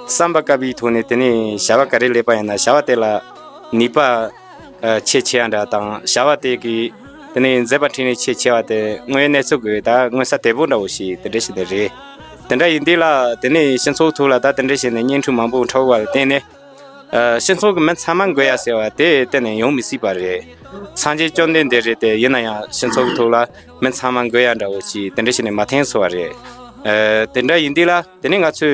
བསམ་པ་བཀའ་པའི་ཐོག་ནས་དེ་ནས་བྱ་བ་ག་རེ་ལས་པ་ཡིན་ན་བྱ་བ་དེ་ལ་ནུས་པ་ཨ་ཆེས་ཆེ་བ་འདྲ་དང་། བྱ་བ་དེ་གི་དེ་ནས་མཛད་པ་འཕྲིན་ལས་ཆེས་ཆེ་བ་དེ་དངོས་གནས་ཚུལ་གི་ད་མངོན་གསལ་དོད་པོ་འདྲ་བོ་ཞིག་དེ་འདྲ་ཞིག་དེ་རེད། དེ་འདྲ་ཡིན་དུས་ལ་དེ་ནས་སྤྱི་ཚོགས་ཐོག་ལ་ད་དེ་འདྲ་བྱས་ནས་བརྙན་འཕྲིན་མང་པོ་འཕྲོ་བ་ལ་བརྟེན་ནས། ཨ་སྤྱི་ཚོགས་ཀྱི་མི་ཚང་མ་དགོས་ཡ་ཟེར་བ་དེ་གཏན་ནས་ཡོང་མི་སྲིད་པ་རེད། སངས་རྒྱས་བཅོམ་ལྡན་འདས་རེད་དེ། ཡིན་ན་ཡང་སྤྱི་ཚོགས་ཀྱི་ཐོག་ལ་མི་ཚང་མ་དགོས་ཡ་འདྲ་བོ་ཞིག་དེ་འདྲ་བྱས་ནས་མ་འཐེན་སོང་བ་རེད། ཨ་དེ་འདྲ་ཡིན་དུས་ལ་དེ་ནས་ང་ཚོས་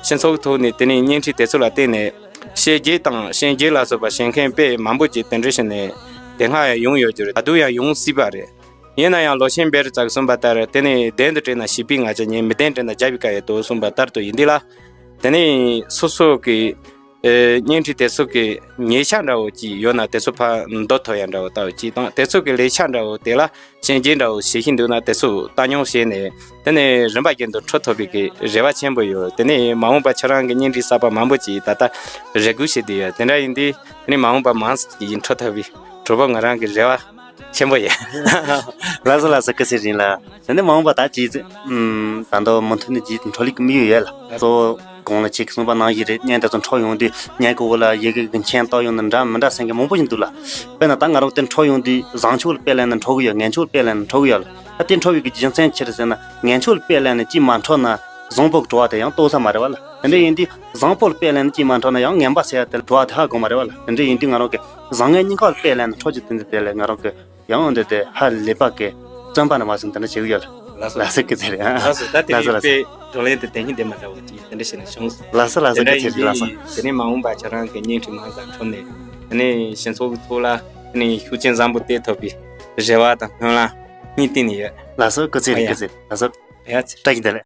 སྤྱི་ཚོགས་ཀྱི་ཐོག་ནས་དེ་ནས་བརྙན་འཕྲིན་དེ་ཚོ་ལ་བརྟེན་ནས་བཤད་རྒྱུ་དང་གཤིན་རྒྱུ་ལ་སོགས་པ་བཤད་མཁན་དཔེ་མང་པོ་ཅིག་དེ་འདྲ་བྱས་ནས་དེ་སྔ་ཡང་ཡོང་ཡོད་རྒྱུ་རེད། ད་དུང་ཡང་ཡོང་སྲིད་པ་རེད། ཡིན་ན་ཡང་ལོ་ཆེན་བེ་རི་ཙག་གསུངས་པ་ལྟར་དེ་ནས་བདེན་དུ་དྲན་ན་བྱིས་པའི་ང་རྒྱལ་ཉེ། མི་བདེན་དྲན་ན་རྒྱལ་བའི་བཀའ་ཡི་དོགས་གསུངས་པ་ལྟར་དུ་ཡིན་དུས་ལ། དེ་ནས་སོ་སོ་གི་ཨེ་བརྙན་འཕྲིན་དེ་ཚོ་གི་ཉེས་ཆད་འདྲ་བོ་ཅིག་ཡོད་ན་དེ་ཚོ་ཕར་འདོར་ཐུབ་ཡ་འདྲ་བོ་ལྟ་བུ་ཅིག་དང་། དེ་ཚོ་གི་ལས་འཆར་འདྲ་བོ་དེ་ལ་གཤིན་རྒྱུ་འདྲ་བོ་བྱེད་བཞིན་འདུག་ན་དེ་ཚོ་ལྟ་མྱོང་བྱས་ནས་དེ་ནས་རིམ་པ་བཞིན་དུ་འཕྲོ་ཐུབ་པའི་གི་རེ་བ་ཆེན་པོ་ཡོད། དེ་ནས་མ་འོངས་པ་ཁྱེད་རང་གི་བརྙན་འཕྲིན་གསར་པ་མང་པོ་ཅིག་ད་ལྟ་རེ་སྒུག་བྱེད་བསྡད་ཡོད། དེ་འདྲ་ཡིན་དུས་དེ་ནས་མ་འོངས་པ་མང་ཙམ་ཅིག་འཕྲོ་ཐུབ་པའི་གྲོགས་པོ་ང་རང་གི་རེ་བ་ཆེན་པོ་ཡོད། ལགས་སོ་ལགས་སོ། སྐུ་ཚེ་རིང་ལགས། དེ་ནས་མ་འོངས་པ་ད་ཅིག་ཨུམ་ད་དུང་མུ་མཐུད་ནས་ཅིག་འཕྲོ་ལུགས་ཀྱི་དམིགས་ཡུལ་ཡོད་ལ། གཙོ་བོ་ གོང་ལ་ཁྱེད་ཀྱིས་གསུངས་པ་ནང་བཞིན་རེད། བརྙན་དེ་ཚོ་འཕྲོ་ཡོང་དུས་བརྙན་གྱི་འོག་ལ་ཡི་གེ་གི་མཆན་བཏགས་ཡོང་ནི་འདྲ་མི་འདྲ་ཟེར་མཁན་མང་པོ་ཞིག་འདུག་ལ། དཔེར་ན་ད་ང་རང་དེ་འཕྲོ་ཡོང་དུས་བཟང་ཕྱོགས་ལ་དཔེ་ལེན་ནི་འཕྲོ་གི་ཡོད། ངན་ཕྱོགས་ལ་དཔེ་ལེན་ནི་འཕྲོ་གི་ཡོད་ལ། ད་དེ་འཕྲོ་བའི་གི་རྒྱུ་མཚན་ཅི་རེད་ཟེར་ན། ངན་ཕྱོགས་ལ་དཔེ་ལེན་ནི་ཅིས་མ་འཕྲོ་ན་བཟང་པོ་གི་བྲོ་བ་དེ་ཡང་རྟོགས་ས་མ་རེད་བ་ལ། དེ་འདྲ་ཡིན་དུས་བཟང་པོ་ལ་དཔེ་ལེན་ནི་ཅིས་མ་འཕྲོ་ན་ཡང་ངན་པ་ཟེར་ཡ་དེ་ལ་བྲོ་བ་དེ་ཧ་གོ་མ་རེད་བ་ལ། དེ་འདྲ་ཡིན་དུས་ང་རང་གི་བཟང་ངན་གཉིས་ཀ་ལ་དཔེ་ལེན་ནི་འཕྲོ་གི་དེ་འདྲ་དེ་ལ་ང་རང་གི་ཡང་འོན་ཏེ་དེ་ཧ་ལས་པ་གི་བརྩོན་པ་ནི་མ་སོང་དེ་འདྲ་བྱེད་གི་ཡོད་ལ། ལགས་སོ། ལགས་སོ། སྐུ་ཚེ་རིང་། ལགས་སོ། ད་དེ་ལགས་སོ། རིང་ལགས་སོ། དཔེ་བགྲོ་གླེང་དེ་དེ་ཉིད་དེ་མ་འདྲ་བ་ཅིག་དེ་འདྲ་བྱས་ནས་བྱུང་སོང་། ལགས་སོ། ལགས་སོ། དེ་འདྲ་སྐུ་ཚེ་ཡིན་རིང་ལགས་སོ། དུས་དེ་ནས་མ་འོངས་པ་ཁྱེད་རང་གི་བརྙན་འཕྲིན་མ་རྩ་འཕྲོད་ནས་དེ་ནས་སྤྱི་ཚོགས་ཀྱི་ཐོག་ལ་དེ་ནས་ཤུགས་རྐྱེན་བཟང་པོ་སྟེར་ཐུབ་པའི་རེ་བ་དང་སྨོན་ལམ་སྙིང་གཏིང་ནས་ཡོད། ལགས་སོ། སྐུ་ཚེ་རིང་། ཨ་ཡ། སྐུ་ཚེ་རིང་། ལགས་སོ། ཡ་ཚེ། བཀྲ་ཤིས་བདེ་ལེགས།